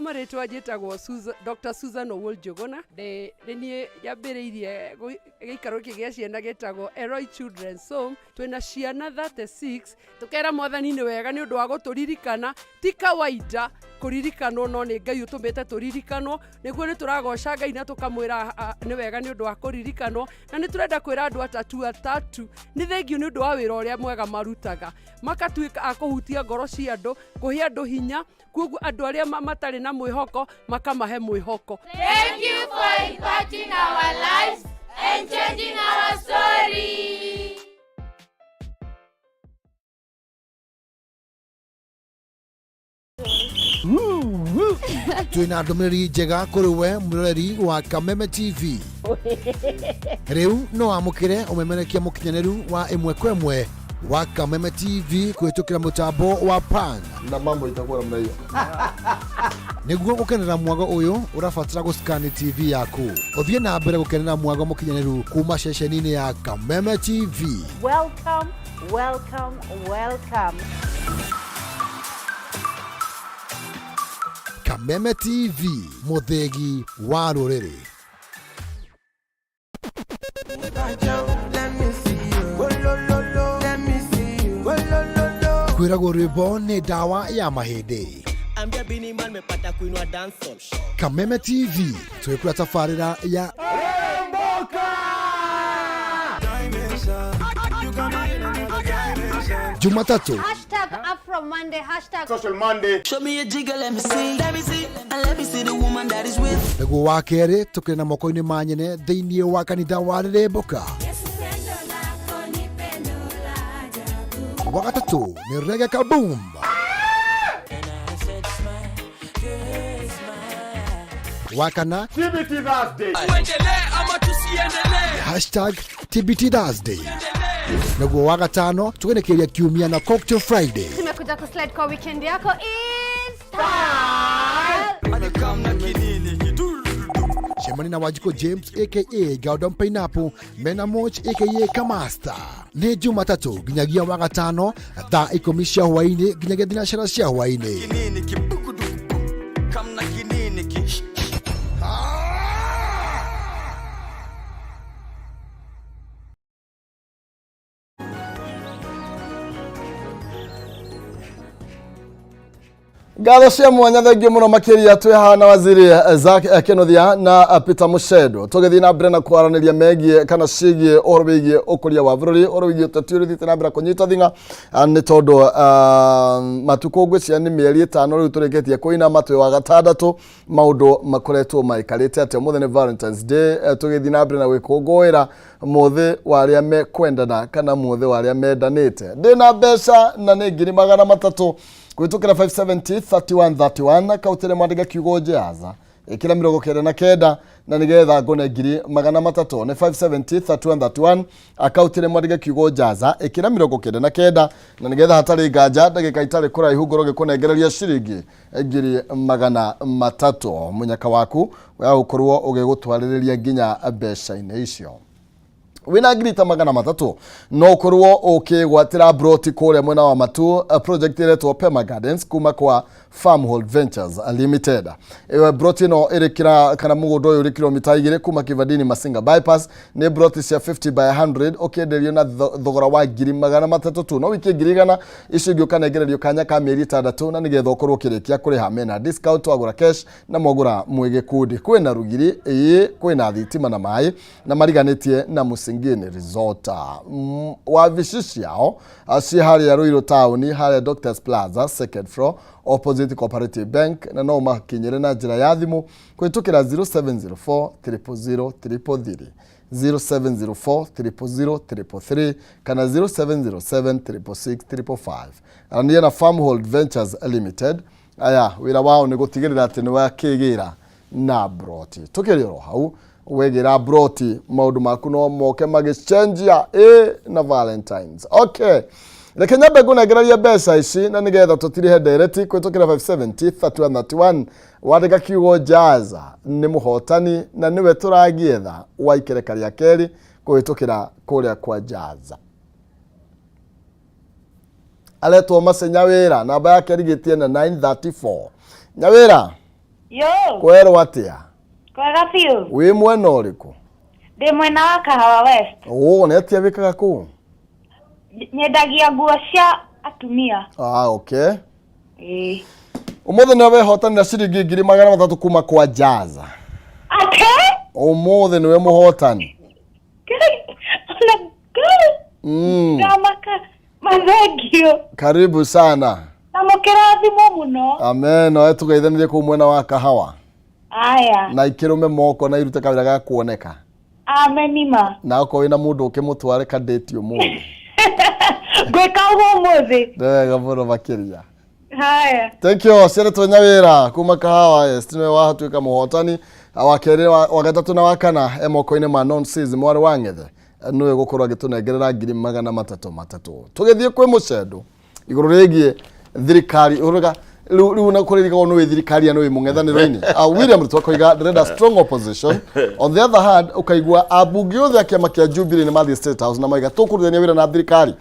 Marĩtwa njĩtagwo Dr. Susan Owuor Njuguna. Nĩ niĩ nyambĩrĩirie gĩikaro gĩkĩ gĩa ciana gĩtagwo Elroy Children's Home. Twĩna ciana 36. Tũkera mwathani nĩ wega nĩ ũndũ wa gũtũririkana. Ti kawaida kũririkanwo, no nĩ Ngai ũtũmĩte tũririkanwo. Nĩguo nĩ tũragoca Ngai na tũkamwĩra nĩ wega nĩ ũndũ wa kũririkanwo. Na nĩ tũrenda kwĩra andũ atatu atatu nĩ thengiũ nĩ ũndũ wa wĩra ũrĩa mwega marutaga, makatuĩka a kũhutia ngoro cia andũ, kũhe andũ hinya, koguo andũ arĩa matarĩ na mwĩhoko makamahe mwĩhoko.
Thank you for impacting our lives and changing our story.
Twina ndũmĩrĩri njega kũrĩ we mwĩroreri wa Kameme TV. Rĩu no wamũkĩre ũmemerekia mũkinyanĩru wa ĩmwe kwa ĩmwe wa Kameme TV kũhĩtũkĩra mũtambo wa Pan.
Na mambo itakuwa namna hiyo.
Nĩguo gũkenera mwago ũyũ ũrabatara gũscan TV yaku. Ũthiĩ na mbere gũkenera mwago mũkinyanĩru kuma ceceni-inĩ ya Kameme TV.
Welcome, welcome, welcome.
Kameme TV, mũthĩgi wa rũrĩrĩ. Kwĩragwo rwĩmbo nĩ ndawa ya mahĩndĩ.
Ambia Bini Man mepata kuinua dancehall.
Kameme TV twĩkũra tabarĩra ya Jumatatu
Hashtag Afro Monday, hashtag
Social Monday. Show me a jigger, let me see. Let me see. And let me see the woman that is with.
Nĩguo wa kerĩ tũkĩrĩ na moko-inĩ ma nyene thĩinĩ wa kanitha wa Rĩrĩmbũka. Wa gatatũ nĩ Reggae Kaboom. Wa kana
TBT Thursday.
Tuendelee ama tusiendelee?
Hashtag TBT Thursday. Naguo wa gatano tũgenekeria kiumia na Cocktail Friday.
Tumekuja kuslide kwa weekend yako in style.
Cemani na Wanjikũ James aka Galdon Pineapple mena Moch aka Kamasta. Nĩ Jumatatũ nginyagia wa gatano thaa 10 cia hwaĩ-inĩ nginyagia thinacara cia hwaĩ-inĩ.
Kinini kibukuduku. Kamna kinini ki.
Ngatho cia mwanya thengio muno makiria twi haha na waziri Zack Kinuthia na Peter Muchendu tugithii na mbere na kwaraniria megie kana cigie uhoro wigie ukuria wa bururi, uhoro wigie uteti uria uthiite na mbere kunyita thing'a, ni tondu matuku ngwiciria ni mieri 5 riu turikitie kuinama twi wa gatandatu, maundu makoretwo maikarite atia. Umuthi ni Valentine's Day, tugithii na mbere na gwikunguira muthi wa aria mekwendana kana muthi wa aria mendanite. Ndina mbeca na ni 300,000 kwitukira 570 31 31 kautire mwandike kiugo njaza ikira 99 na nigetha ngone 300,000 ni 570 31 31 akautire mwandike kiugo njaza ikira 99 na nigetha hatari nganja ndagika itari kuraihu ngorwo ngikunengereria ciringi 300,000 munyaka waku wa gukorwo ugigutwaririria nginya mbeca-inĩ icio. Wina 300,000 no ukorwo ukigwatira broti kuria mwena wa Matu, project iretwo Pema Gardens kuma kwa Farmhold Ventures Limited. Ewe broti ino irikira kana mugunda uyu uri kilomita 2 kuma Kivandini Masinga bypass, ni broti cia 50 by 100 ukienderio na thogora wa 300,000 tu, no wikie 100,000 icio ingi ukanengererio kanya ka mieri 6 na nigetha ukorwo ukirikia kuriha mena discount wagura cash na mwagura mwi gikundi. Kwina rugiri ii, kwina thitima na mai na mariganitie na Musingini Resort. Wabici ciao ci haria Ruiru town, haria Doctors Plaza second floor opposite Cooperative Bank, na no makinyire na njira ya thimu kwitukira 0704 000 333, 0704 000 333 kana 0707 666 555. Arania na Farmhold Ventures Limited. Aya wira wao ni gutigirira ati ni wakigira na broti. Tukiri oro hau wegira broti maundu maku no moke magicenjia na Valentines. Okay, reke nyambe ngũnengererie mbeca ici na nigetha tũtirihe ndereti kwitukira 570 31 31 wandĩka kiugo jaza nĩ mũhotani na nĩwe tũragietha wa ikereka rĩa kerĩ kũhĩtũkĩra kũrĩa kwa Jaza. Aretwo Mace Nyawĩra, namba yake ĩrigĩtie na 934. Nyawĩra,
Yo,
kwerwo atĩa?
Kwega biũ.
Wĩ mwena ũrĩkũ?
Ndĩ mwena wa Kahawa West.
Ũ nĩ atĩa wĩkaga kũu?
Nyendagia nguo cia atumia.
Ah, okay.
Ĩĩ.
Ũmũthĩ nĩwe wehotanĩra ciringi 300,000 kuma kwa Jaza.
Ate?
Ũmũthĩ nĩwe mũhotani.
Ngai, ona Ngai. Ndamaka. Mathengio.
Karibu sana.
Na mũkĩrathimwo mũno.
Amen. Oe tũgeithanĩrie kũu mwena wa Kahawa.
Aya.
Na ikĩrũme moko na irute kawĩra ga kuoneka.
Amenima.
Na okorwo wĩna mũndũ ũkĩmũtware kadate ũmũthĩ.
Ngwĩka ũguo ũmũthĩ.
Nĩ wega mũno makĩria.
Haya.
Thank you. Ciaretwo Nyawĩra kuma Kahawa West nĩwe wahatuĩka mũhotani wa kerĩ, wa gatatũ na wa kana e moko-inĩ ma Nonsense mwarĩ wa Ng'ethe nĩwe gũkorwo agĩtũnengerera 300,000 300. Tũgĩthiĩ kwĩ Mũcendo igũrũ rĩgiĩ thirikari ũrũga Rĩu rĩu na kũrĩrigagwo nĩ wĩ thirikari ya nĩ wĩ mũng'ethanĩro-inĩ. William Ruto akoiga ndĩrenda strong opposition. On the other hand, ũkaigua ambunge othe a kĩama kĩa Jubilee nĩ mathiĩ State House na maiga tũkũrutithania wĩra na thirikari.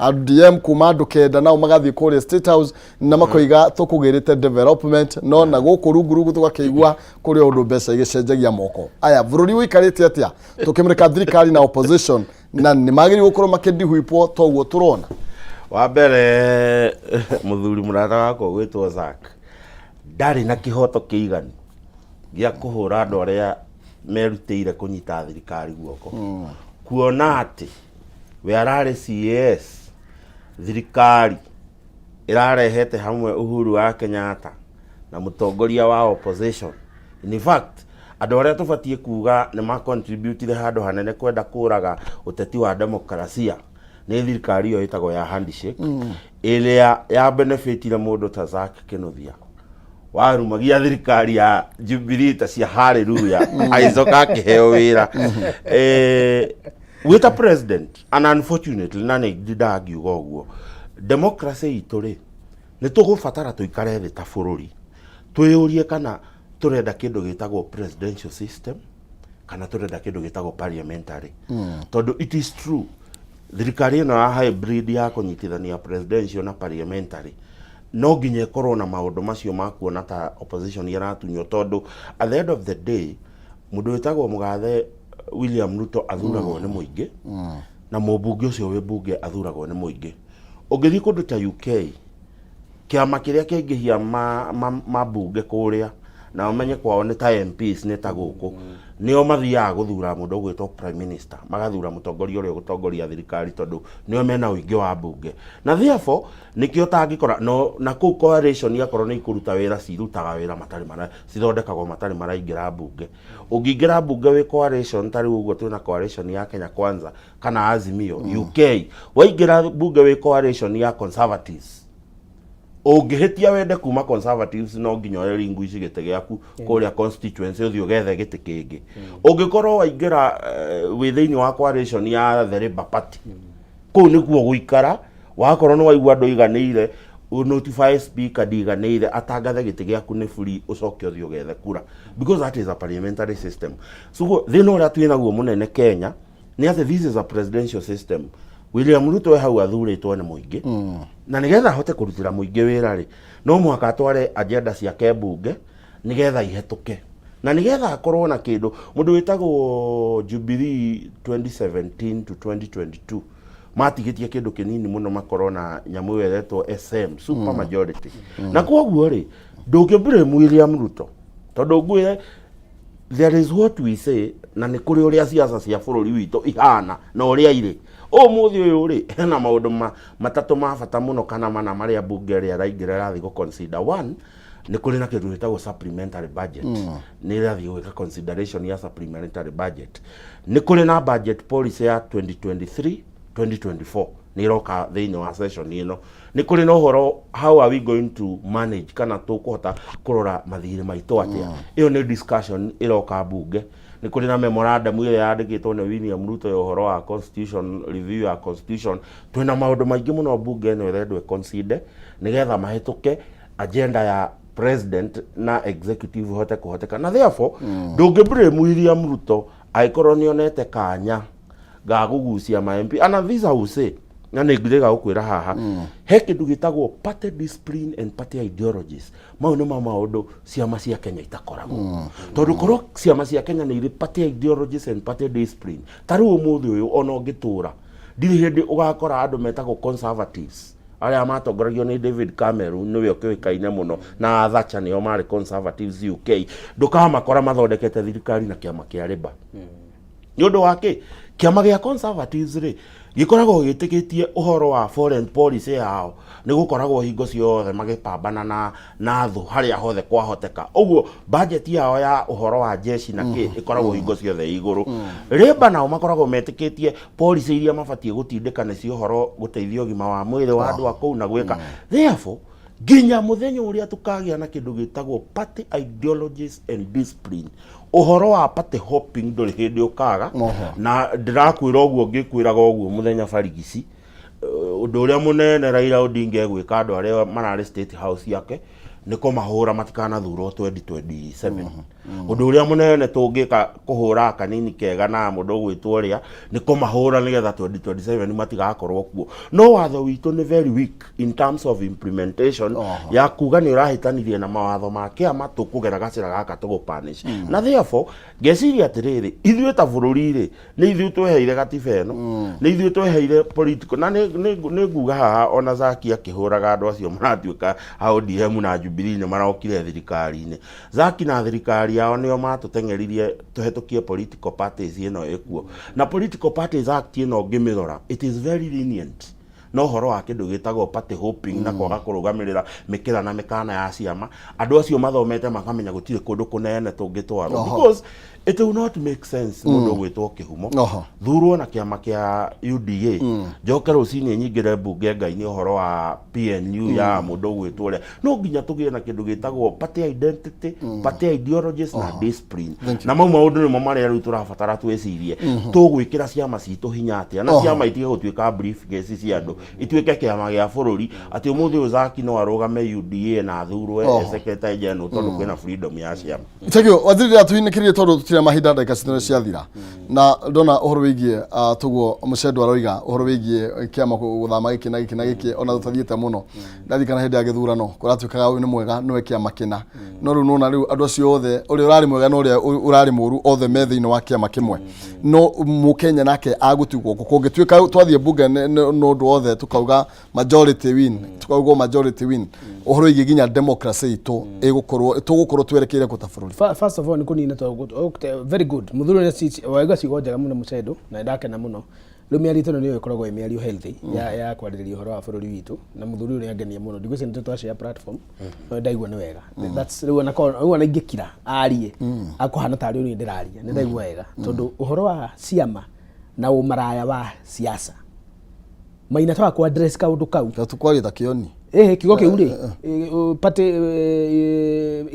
RDM kuma andũ kenda nao magathiĩ kũrĩa State House na makoiga tũkũgĩrĩte development, no na gũkũ rungu rungu tũgakĩigua kũrĩ ũndũ mbeca igĩcenjagia moko. Aya, bũrũri ũikarĩte atĩa tũkĩmũrĩka thirikari na opposition, na nĩ magĩrĩirwo gũkorwo makĩndihwipwo toguo tũrona?
Wa mbere, mũthuri mũrata wakwa gwĩtwo Zack ndarĩ na kĩhoto kĩiganu gĩa kũhũra andũ arĩa merutĩire kũnyita thirikari guoko, kuona atĩ we ararĩ CAS, thirikari ĩrarehete hamwe Uhuru wa Kenyatta na mũtongoria wa opposition. In fact, andũ arĩa tũbatiĩ kuga nĩ ma contributire handũ hanene kwenda kũraga ũteti wa demokrasia nĩ thirikari ĩyo ĩtagwo ya handshake, ĩrĩa ya benefitire mũndũ ta Zack Kinuthia warumagia thirikari ya Jubilee ta cia haleluya, agĩcoka akĩheo wĩra wĩta president. And unfortunately, na nĩ ndindaga ngiuga ũguo, democracy itũ rĩ, nĩ tũgũbatara tũikare thĩ ta bũrũri twĩyũrie kana tũrenda kĩndũ gĩtagwo presidential system kana tũrenda kĩndũ gĩtagwo parliamentary. Tondũ it is true, thirikari ĩno ya hybrid ya kũnyitithania presidential na parliamentary no nginya ĩkorwo na maũndũ macio ma kuona ta opposition ĩratunywo, tondũ at the end of the day mũndũ wĩtagwo mũgathe William Ruto athuragwo nĩ mũingĩ, na mũmbunge ũcio wĩ mbunge athuragwo nĩ mũingĩ. Ũngĩthiĩ kũndũ ta UK, kĩama kĩrĩa kĩaingĩhia mambunge kũrĩa, na ũmenye kwao nĩ ta MPs, nĩ ta gũkũ, nĩo mathiaga gũthura mũndũ ũgwĩtwo prime minister, magathura mũtongoria ũrĩa ũgũtongoria thirikari, tondũ nĩo mena ũingĩ wa mbunge, na therefore nĩkĩo tangĩkora no na kũu coalition akorwo nĩ ikũruta wĩra, cirutaga wĩra matarĩ mara cithondekagwo matarĩ maraingĩra mbunge. Ũngĩingĩra mbunge wĩ coalition, ta rĩu ũguo twĩna coalition ya Kenya Kwanza kana Azimio, UK waingĩra mbunge wĩ coalition ya Conservatives, ũngĩhĩtia wende kuma Conservatives, no nginya ũrelinguish gĩtĩ gĩaku kũrĩa constituency, ũthiĩ ũgethe gĩtĩ kĩngĩ. Ũngĩkorwo waingĩra wĩ thĩinĩ wa coalition ya the Labour Party, kũu nĩkuo gũikara. Wakorwo nĩ waigua ndũiganĩire, notify speaker, ndiganĩire, atangathe gĩtĩ gĩaku nĩ free, ũcoke ũthiĩ ũgethe kura, because that is a parliamentary system. So thĩna ũrĩa twĩ naguo mũnene Kenya nĩ atĩ this is a presidential system. William Ruto e hau athurĩtwo nĩ mũingĩ, na nĩgetha ahote kũrutĩra mũingĩ wĩra rĩ, no mũhaka atware agenda ciake mbunge nĩgetha ihetũke, na nĩgetha akorwo na kĩndũ. Mũndũ wĩtagwo Jubilee 2017 to 2022 matigĩtie kĩndũ kĩnini mũno makorwo na nyamũ ĩyo ĩretwo SM, super majority. Na koguo rĩ, ndũngĩ blame William Ruto, tondũ ngwĩre there is what we say, na nĩ kũrĩ ũrĩa siasa cia bũrũri witũ ihana na ũrĩa irĩ ũmũthĩ ũyũ rĩ, hena maũndũ matatũ ma bata mũno kana mana marĩa mbunge ĩrĩa ĩraingĩra ĩrathiĩ gũ consider. One, nĩ kũrĩ na kĩndũ gĩtagwo supplementary budget. Nĩ ĩrathiĩ gwĩka consideration ya supplementary budget. Nĩ kũrĩ na budget policy ya 2023 2024, nĩ ĩroka thĩinĩ wa session ĩno. Nĩ kũrĩ na ũhoro how are we going to manage, kana tũkũhota kũrora mathirĩ maitũ atĩa. Ĩyo nĩ discussion ĩroka mbunge. Nĩ kũrĩ na memorandum ĩrĩa yandĩkĩtwo nĩ William Ruto ya ũhoro wa constitution review ya constitution. Twĩna maũndũ maingĩ mũno mbunge ĩno ĩrendwo ĩconsider nĩgetha mahĩtũke agenda ya president na executive hote kũhoteka, na therefore ndũngĩ blame William Ruto angĩkorwo nĩ onete kanya ga kũgucia ma MP. And this I will say, na nĩ ngĩrĩga gũkwĩra haha, he kĩndũ gĩtagwo party discipline and party ideologies. Mau nĩ ma maũndũ ciama cia Kenya itakoragwo, tondũ korwo ciama cia Kenya nĩ irĩ party ideologies and party discipline, ta rĩu ũmũthĩ ũyũ ona ũngĩtũra ndirĩ hĩndĩ ũgakora andũ metagwo Conservatives arĩa matongoragio nĩ David Cameron, nĩwe ũkĩũĩkaine mũno, na Thatcher, nĩo marĩ Conservatives UK, ndũkamakora mathondekete thirikari na kĩama kĩa Labour. Nĩ ũndũ wa kĩ? Kĩama gĩa Conservatives rĩ, gĩkoragwo gĩtĩkĩtie ũhoro wa foreign policy yao nĩ gũkoragwo hingo ciothe magĩpambana na thũ harĩa hothe kwahoteka. Ũguo budget yao ya ũhoro wa jeshi na kĩ ĩkoragwo hingo ciothe igũrũ. Labour nao makoragwo metĩkĩtie policy iria mabatiĩ gũtindĩka nĩcio ũhoro gũteithia ũgima wa mwĩrĩ wa andũ a kũu na gwĩka. Therefore, nginya mũthenya ũrĩa tũkagĩa na kĩndũ gĩtagwo party ideologies and discipline, ũhoro wa party hopping ndũrĩ hĩndĩ ũkaga. Na ndĩrakwĩra ũguo ngĩkwĩraga ũguo mũthenya barigici, ũndũ ũrĩa mũnene Raila Odinga egwĩka andũ arĩa mararĩ State House yake Nĩ kũmahũra matikanathurwo 2027. Ũndũ ũrĩa mũnene tũngĩka kũhũra kanini kega na mũndũ ũgwĩtwo ũrĩa nĩ kũmahũra nĩgetha 2027 matigakorwo kuo. No watho witũ nĩ very weak in terms of implementation ya kuga nĩ ũrahĩtanirie na mawatho ma kĩama, tũkũgera gacĩra gaka tũgũpunish. Na therefore ngeciria atĩrĩrĩ, ithuĩ ta bũrũri rĩ, nĩ ithuĩ tweheire gatiba ĩno, nĩ ithuĩ tweheire political na nĩ nguga haha ona Zaki akĩhũraga andũ acio maratuĩka a ODM na Jubilee nĩ marokire thirikari-inĩ. Zaki na thirikari yao nĩo matũteng'eririe tũhetũkie political parties ĩno ĩkuo. Na Political Parties Act ĩno ũngĩmĩrora, it is very lenient no ũhoro wa kĩndũ gĩtagwo party hopping na kwaga kũrũgamĩrĩra mĩkĩra na mĩkana ya ciama. Andũ acio mathomete makamenya gũtirĩ kũndũ kũnene tũngĩtwarwo because it will not make sense mũndũ ũgwĩtwo Kĩhumo thurwo na kĩama kĩa UDA, njoke rũcinĩ nyingĩre mbunge ngai-inĩ ũhoro wa PNU ya mũndũ ũgwĩtwo ũrĩa. No nginya tũgĩe na kĩndũ gĩtagwo party identity, party ideologies na discipline, na mau maũndũ nĩmo marĩa rĩu tũrabatara twĩcirie tũgwĩkĩra ciama citũ hinya atĩa na ciama itige gũtuĩka briefcase cia andũ, ituĩke kĩama gĩa bũrũri, atĩ ũmũthĩ ũyũ Zaki no arũgame UDA na athurwo secretary general tondũ kwĩna freedom ya ciama.
Thank you. Waziri, rĩrĩa tondũ tũtirĩ na mahinda, ndagĩka citũ nĩ ciathira, na ndona ũhoro wĩgiĩ tuguo Mũcendo aroiga ũhoro wĩgiĩ kĩama gũthama gĩkĩ na gĩkĩ na gĩkĩ, ona tũtathiĩte mũno. Ndarikana hĩndĩ ya gĩthurano kũratuĩkaga ũyũ nĩ mwega nĩwe kĩama kĩna, no rĩu nona rĩu andũ acio othe, ũrĩa ũrarĩ mwega na ũrĩa ũrarĩ mũru, othe me thĩinĩ wa kĩama kĩmwe. No mũkenya nake agũtigwo kũngĩtuĩka twathiĩ mbunge nĩ ũndũ wothe tukauga majority win, tukaugwo majority win, ũhoro wĩgiĩ nginya democracy itũ ĩgũkorwo tũgũkorwo twerekeire kũ ta bũrũri?
First of all, nĩ kũnina very good, mũthuri nĩ waiga ciugo njega mũno, Mũcendo, na ndakena mũno. Rĩu mĩario ĩno nĩyo ĩkoragwo ĩ mĩario healthy ya kwarĩrĩria ũhoro wa bũrũri witũ, na mũthuri ũyũ nĩangenia mũno. Ndigwĩciria nĩ twashare platform, no ndaigua nĩ wega. That's rĩu ona korwo rĩu ona ingĩkira arie akũhana tarĩ niĩ ndĩraria, nĩ ndaigua wega tondũ ũhoro wa ciama na ũmaraya wa siasa, Maina, twaga ku address kaũndũ kau.
Tukwaria ta kĩoni.
Ĩhĩ, kiugo kĩu rĩ, party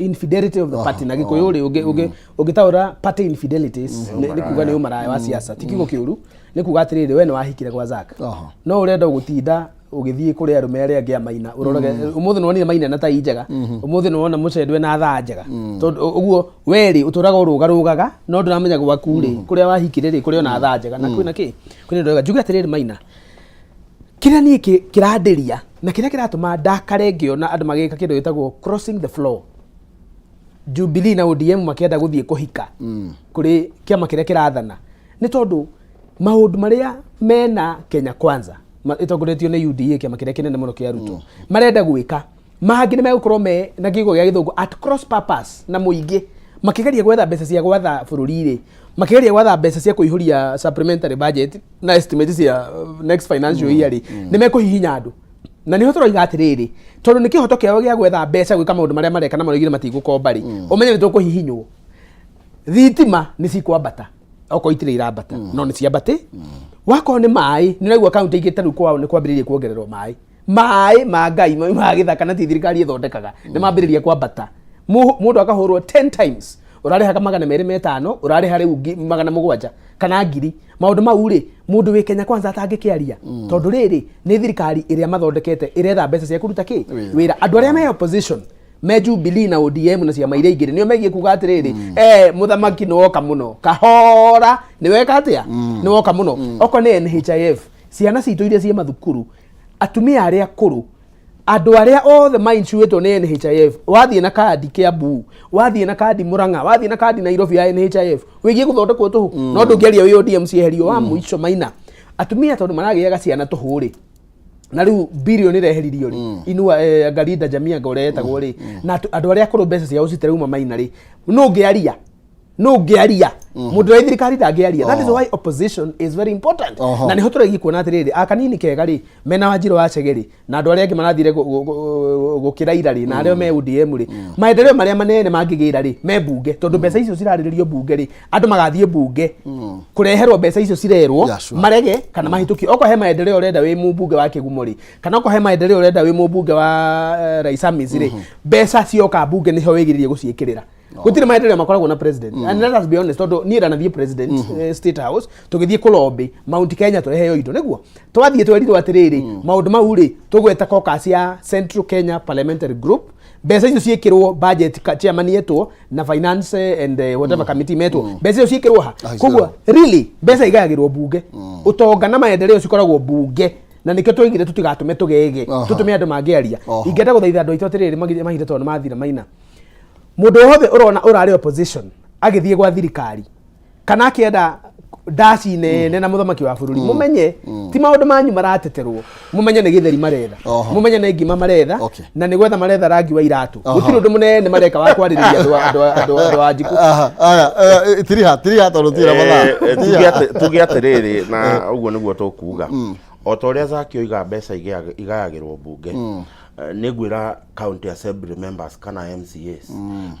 infidelity of the party na Gĩkũyũ rĩ, ũngĩtaũra party infidelities nĩ kuga nĩ ũmaraya wa siasa. Ti kiugo kĩũru, nĩ kuga atĩrĩrĩ, we nĩ wahikire gwa Zack, no ũrenda gũtinda ũgĩthiĩ kũrĩ arũme arĩa angĩ a Maina ũrorage. Ũmũthĩ nĩwonire Maina na tai njega, ũmũthĩ nĩwona Mũcendwe na thaa njega, tondũ ũguo we rĩ ũtũraga ũrũgarũgaga, no ndũramenya gwaku rĩ, kũrĩa wahikire rĩ, kũrĩ ona thaa njega na kwĩna kĩ, kwĩna indo njega. Njuge atĩrĩrĩ, Maina, kĩrĩa niĩ kĩrandĩria na kĩrĩa kĩratũma ndakare ngĩona andũ magĩka kĩndũ gĩtagwo crossing the floor, Jubilee na ODM makĩenda gũthiĩ kũhika kũrĩ kĩama kĩrĩa kĩrathana, nĩ tondũ maũndũ marĩa mena Kenya Kwanza ĩtongoretio nĩ UDA, kĩama kĩrĩa kĩnene mũno kĩa Ruto, marenda gwĩka mangĩ nĩ megũkorwo me na kiugo gĩa Gĩthũngũ at cross purpose na mũingĩ, makĩgeria gwetha mbeca cia gwatha bũrũri rĩ, makĩgeria gwetha mbeca cia kũihũria supplementary budget na estimate cia next financial year rĩ, nĩ mekũhihinya andũ. Na nĩho tũroiga atĩrĩrĩ, tondũ nĩ kĩhoto kĩao gĩa gwetha mbeca gwĩka maũndũ marĩa mareka na maroigire matigũkomba rĩ, ũmenye nĩ tũkũhihinywo. Thitima nĩ cikwambata, okorwo itirĩ irambata no nĩ ciambate. Wakorwo nĩ maĩ, nĩ ũraigua kaunti ingĩ ta rĩu kwao nĩ kwambĩrĩirie kuongererwo maĩ. Maĩ ma Ngai maumaga gĩthaka na ti thirikari ĩthondekaga, nĩ mambĩrĩria kwambata. Mũndũ akahũrwo 10 times, ũrarĩhaga 205, ũrarĩha rĩu 700 kana 1000. Maũndũ mau rĩ, mũndũ wĩ Kenya Kwanza atangĩkĩaria, tondũ rĩrĩ nĩ thirikari ĩrĩa mathondekete ĩretha mbeca cia kũruta kĩ wĩra. Andũ arĩa me opposition, me Jubilee na ODM na ciama iria ingĩ, nĩo megiĩ kuga atĩrĩrĩ, mũthamaki nĩ woka mũno kahora, nĩ weka atĩa, nĩ woka mũno. Okorwo nĩ NHIF, ciana citũ iria ciĩ mathukuru, atumia arĩa akũrũ, andũ arĩa othe mainsuĩtwo nĩ NHIF, wathiĩ na kandi Kiambu, wathiĩ na kandi Murang'a, wathiĩ na kandi Nairobi ya NHIF wĩgiĩ gũthondekwo tũhũ, no ndũngĩaria wĩ ODM cieherio. Wa mũico, Maina, atumia tondũ maragĩaga ciana tũhũ rĩ, na rĩu bilioni ĩreheririo rĩ, inua ngarinda jamii anga ũrĩa yetagwo rĩ, na andũ arĩa akũrũ mbeca ciao citirauma, Maina rĩ, nũ ũngĩaria? Nũ ũngĩaria? Mũndũ wa thirikari ndangĩaria. That is why opposition is very important. Na nĩho tũragiĩ kuona atĩrĩrĩ, akanini kega rĩ, mena Wanjirũ wa Chege rĩ, na andũ arĩa angĩ marathire gũkĩra ira rĩ, na arĩa me ODM rĩ, maendeleo marĩa manene mangĩgĩra rĩ me mbunge, tondũ mbeca icio cirarĩrĩrio mbunge rĩ, andũ magathiĩ mbunge kũreherwo mbeca icio cirerwo marege kana mahĩtũkio. Okorwo he maendeleo ũrenda wĩ mũmbunge wa Kĩgumo rĩ, kana okorwo he maendeleo ũrenda wĩ mũmbunge wa Raisamis rĩ, mbeca cioka mbunge nĩho wĩgirĩrie gũciĩkĩrĩra. Gũtirĩ maendeleo makoragwo na president, and let us be honest, tondũ niĩ ndanathiĩ president State House, tũgĩthiĩ kũlobby Mount Kenya tũreheo indo, nĩguo twathiĩ twerirwo atĩrĩrĩ, maũndũ mau rĩ, tũgweta caucus ya Central Kenya Parliamentary Group Mbeca icio ciĩkĩrwo budget, chairman yetwo na finance and whatever committee metwo, mbeca icio ciĩkĩrwo ha?
Ah,
Koguo really mbeca igayagĩrwo bunge, ũtonga na maendeleo cikoragwo bunge, na nikĩo twoigire tũtigatũme tũgege, tũtũme andũ mangĩaria. Ingĩenda gũthaitha andũ aitũ atĩrĩrĩ, mahinda tondũ nĩ mathira maina, mũndũ wothe ũrona ũrarĩ opposition agĩthiĩ gwa thirikari kana akĩenda ndaci nene na mũthamaki wa bũrũri, mũmenye ti maũndũ manyu marateterwo, mũmenye nĩ gĩtheri maretha, mũmenye nĩ ngima maretha, na nĩ gwetha maretha rangi wa iratũ. Gũtirĩ ũndũ mũnene mareka wa kwarĩrĩria andũ a njikũ.
Aha, aya, tiriha tiriha tondũ tira mathaa.
Tuge atĩrĩrĩ, na ũguo nĩguo tũkuga, o ta ũrĩa Zaki oiga, mbeca igayagĩrwo mbunge. Nĩ ngwĩra county assembly members kana MCAs,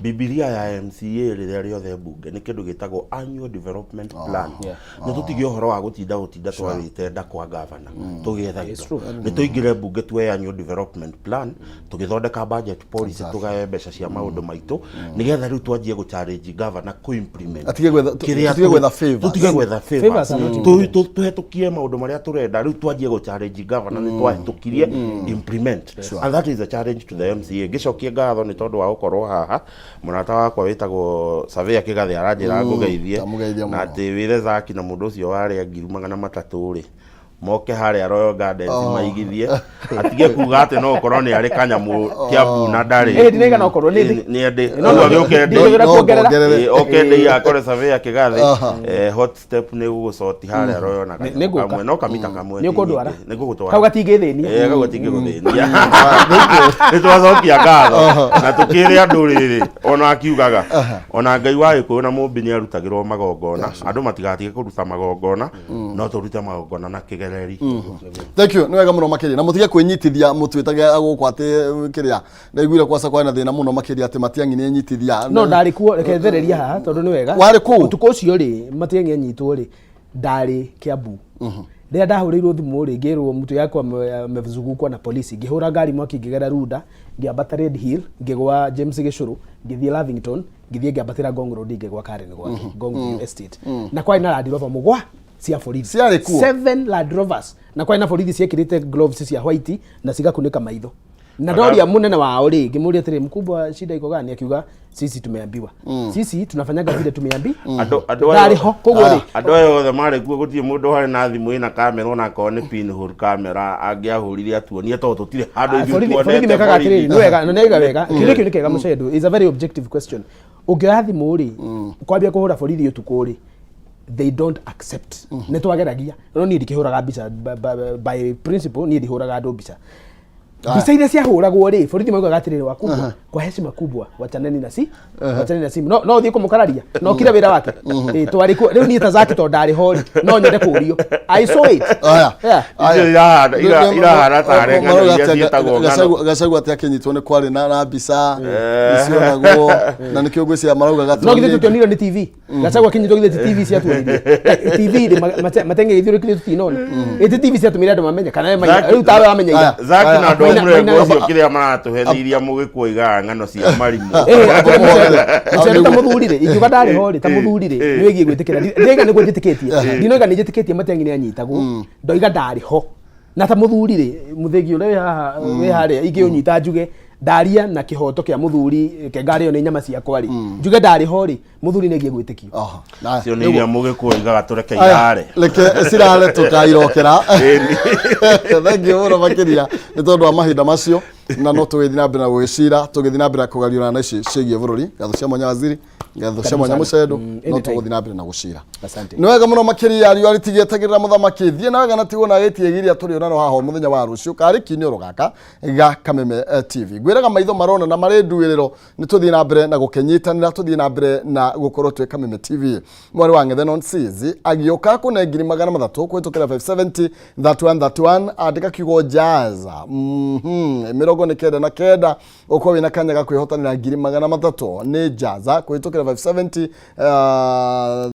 Bibilia ya MCA rĩrĩa rĩothe mbunge nĩ kĩndũ gĩtagwo annual development plan. Nĩ tũtige ũhoro wa gũtinda twarĩte nda kwa gavana tũgĩetha indo. Nĩ tũingĩre mbunge, tuoye annual development plan, tũgĩthondeka budget policy, tũgaye mbeca cia maũndũ maitũ, nĩgetha rĩu twanjie gũ challenge gavana kũ implement
Atige
kĩrĩa
tũtige gwetha favors.
Tũtige gwetha favors.
Favors are not
Tũhetũkie maũndũ marĩa tũrenda. Rĩu twanjie gũ challenge gavana nĩ twahĩtũkirie, implement. And that is a challenge to the MCA. Ngĩcokie ngatho nĩ tondũ wa gũkorwo haha, mũrata wakwa wĩtagwo Surveyor Kĩgathĩ aranjĩra ngũgeithie
Ndamũgeithia
na
mũno.
atĩ wĩre Zaki na mũndũ ũcio warĩa 300,000 rĩ, moke harĩa Royal Gardens maigithie, atige kuga atĩ no ũkorwo nĩ arĩ kanyamũ Kiambu na ndarĩ.
Ĩ, ndinaigana okorwo nĩ ndĩ.
Nĩ ndĩ.
No, no,
Ũguo agĩũke
ndingĩhũthĩra
No,
kuongerera.
kuongerere.
Ĩ, oke ndĩ akore Surveyor Kĩgathĩ. Hot step nĩ gũgũcoti harĩa Royal na
Nĩ
kanyamũ
ngũka.
kamwe no kamita kamwe.
Nĩ ũkũndwara?
Nĩ ngũgũtwara.
Kau gatingĩthĩnia.
Ĩ, kau gatingĩgũthĩnia. Nĩ twacokia ngatho na tũkĩre andũ rĩrĩ, ona akiugaga ona Ngai wa Gĩkũyũ na Mũmbi nĩ arutagĩrwo magongona, andũ matigatige kũruta magongona, no tũrute magongona na kĩgereri.
Thank you, nĩ wega mũno makĩria, na mũtige kwĩnyitithia mũtwĩtage gũkũ atĩ kĩrĩa ndaiguire kwaca kwarĩ na thĩna mũno makĩria atĩ Matiang'i nĩ enyitithia.
No ndarĩ kuo, reke thereria haha tondũ nĩ wega.
Warĩ kũu?
Ũtukũ ũcio rĩ Matiang'i anyitwo rĩ, ndarĩ Kiambu. Rĩrĩa ndahũrĩirwo thimũ rĩ, ngĩrwo mtu yakwa amezungukwa na polisi, ngĩhũra ngari mwaki, ngĩgera Runda, ngĩambata Red Hill, ngĩgwa James Gĩcũrũ, ngĩthiĩ Lavington, ngĩthiĩ ngĩambatĩra Ngong Road, ngĩgwa Karen gwake, Ngong View Estate, na kwarĩ na Land Rover mũgwa cia borithi.
Ciarĩ kuo?
Seven Land Rovers, na kwarĩ na borithi ciekĩrĩte gloves cia white na cigakunĩka maitho, na ndoria munene wao rĩ, ngĩmũria atĩrĩ, "Mkubwa, shida iko gani?" Akiuga, "Sisi tumeambiwa, sisi tunafanyaga vile tumeambi."
Andũ
Ndarĩ ho koguo rĩ,
andũ aya othe marĩ kuo, gũtirĩ mũndũ warĩ na thimũ ĩna kamera, ona akorwo nĩ pinhole kamera angĩahũrire atuonie, tondũ tũtirĩ handũ
Ah,
ithuĩ
borithi
tuonete
mekaga atĩrĩrĩ,
borithi.
nĩ wega na nĩ wega, kĩũria kĩu nĩ kĩega mũcendo, is a very objective question. Ũngĩoya thimũ rĩ, kwambia kũhũra borithi ũtukũ rĩ, they don't accept. Nĩ twageragia, no niĩ ndikĩhũraga mbica, by principle niĩ ndihũraga andũ mbica. Mbica iria ciahũragwo rĩ, borithi maugaga atĩrĩrĩ, "Wakubwa, kwa heshima kubwa, wachaneni na si wachaneni na simu." No ũthiĩ kũmũkararia no kire wĩra wake. Ĩ, twarĩ kuo rĩu niĩ ta Zaki, tondũ ndarĩ ho rĩ, no nyende kũrio, I saw it.
Aya.
Yeah.
Icio irahana tarĩ ng'ano iria ciĩtagwo ng'ano.
Gachagua atĩ akĩnyitwo nĩ kwarĩ na mbica nĩcionagwo, na nĩkĩo ngwĩciria maraugaga
No githĩ tũtionire nĩ TV Gachagua akinyitwo? Githĩ ti TV ciatuonirie? TV rĩ, matenge gĩthiũrũkire, tũtinona ĩti TV ciatũmire andũ mamenye kana rĩu tawe wamenya ira.
Zaki na andũ a mũrengo
Maina-
ũcio kĩrĩa maratũhe nĩ iria mũgĩkũyũ igaga ng'ano cia marimũ.
Mũcere ta mũthuri rĩ, ingiuga ndarĩ ho rĩ, ta mũthuri rĩ, nĩ wĩgiĩ gwĩtĩkĩra. Ndinoiga nĩguo njĩtĩkĩtie, ndinoiga nĩ njĩtĩkĩtie Matiang'i nĩ anyitagwo, ndoiga ndarĩ ho, na ta mũthuri rĩ, mũthĩgi ũrĩa wĩ haha wĩ harĩa ingĩũnyita njuge ndaria na kĩhoto kĩa mũthuri kengarĩo nĩ nyama ciakwa rĩ, njuge ndarĩ ho rĩ, mũthuri nĩ egiĩ gwĩtĩkio.
Icio nĩ iria mũgĩkũyũ igaga tũreke
Aya,
irare.
Reke cirare, tũkairokera. Thank you mũno makĩria nĩ tondũ wa mahinda macio, na no tũgĩthiĩ na mbere na gũgĩcira, tũgĩthiĩ na mbere na kũgariũrana na ici ciĩgiĩ bũrũri. Ngatho cia mwanya waziri, ngatho cia mwanya mũcendo, no
Anytime.
tũgũthiĩ na mbere na gũcira.
Asante.
Nĩ wega mũno makĩria, riũa rĩtigĩetagĩrĩra mũthamaki. Thiĩ na wega na tigwo na gĩtiĩgiria, tũrĩonana haha o mũthenya wa rũciũ karĩ kiniũrũ gaka ga Kameme TV. Ngwĩraga maitho marona na marĩ nduĩrĩro, nĩ tũthiĩ na mbere na gũkĩnyitanĩra, tũthiĩ na mbere na gũkorwo twĩ Kameme TV. Mwarĩ wa Ng'ethe non seas agĩũka kũne 300,000 kũhĩtũkĩra 570 31 31, andĩka kiugo jaza 99 ũkorwo wĩna kanya ga kwĩhotanĩra 300,000. Nĩ jaza kũhĩtũkĩra 570.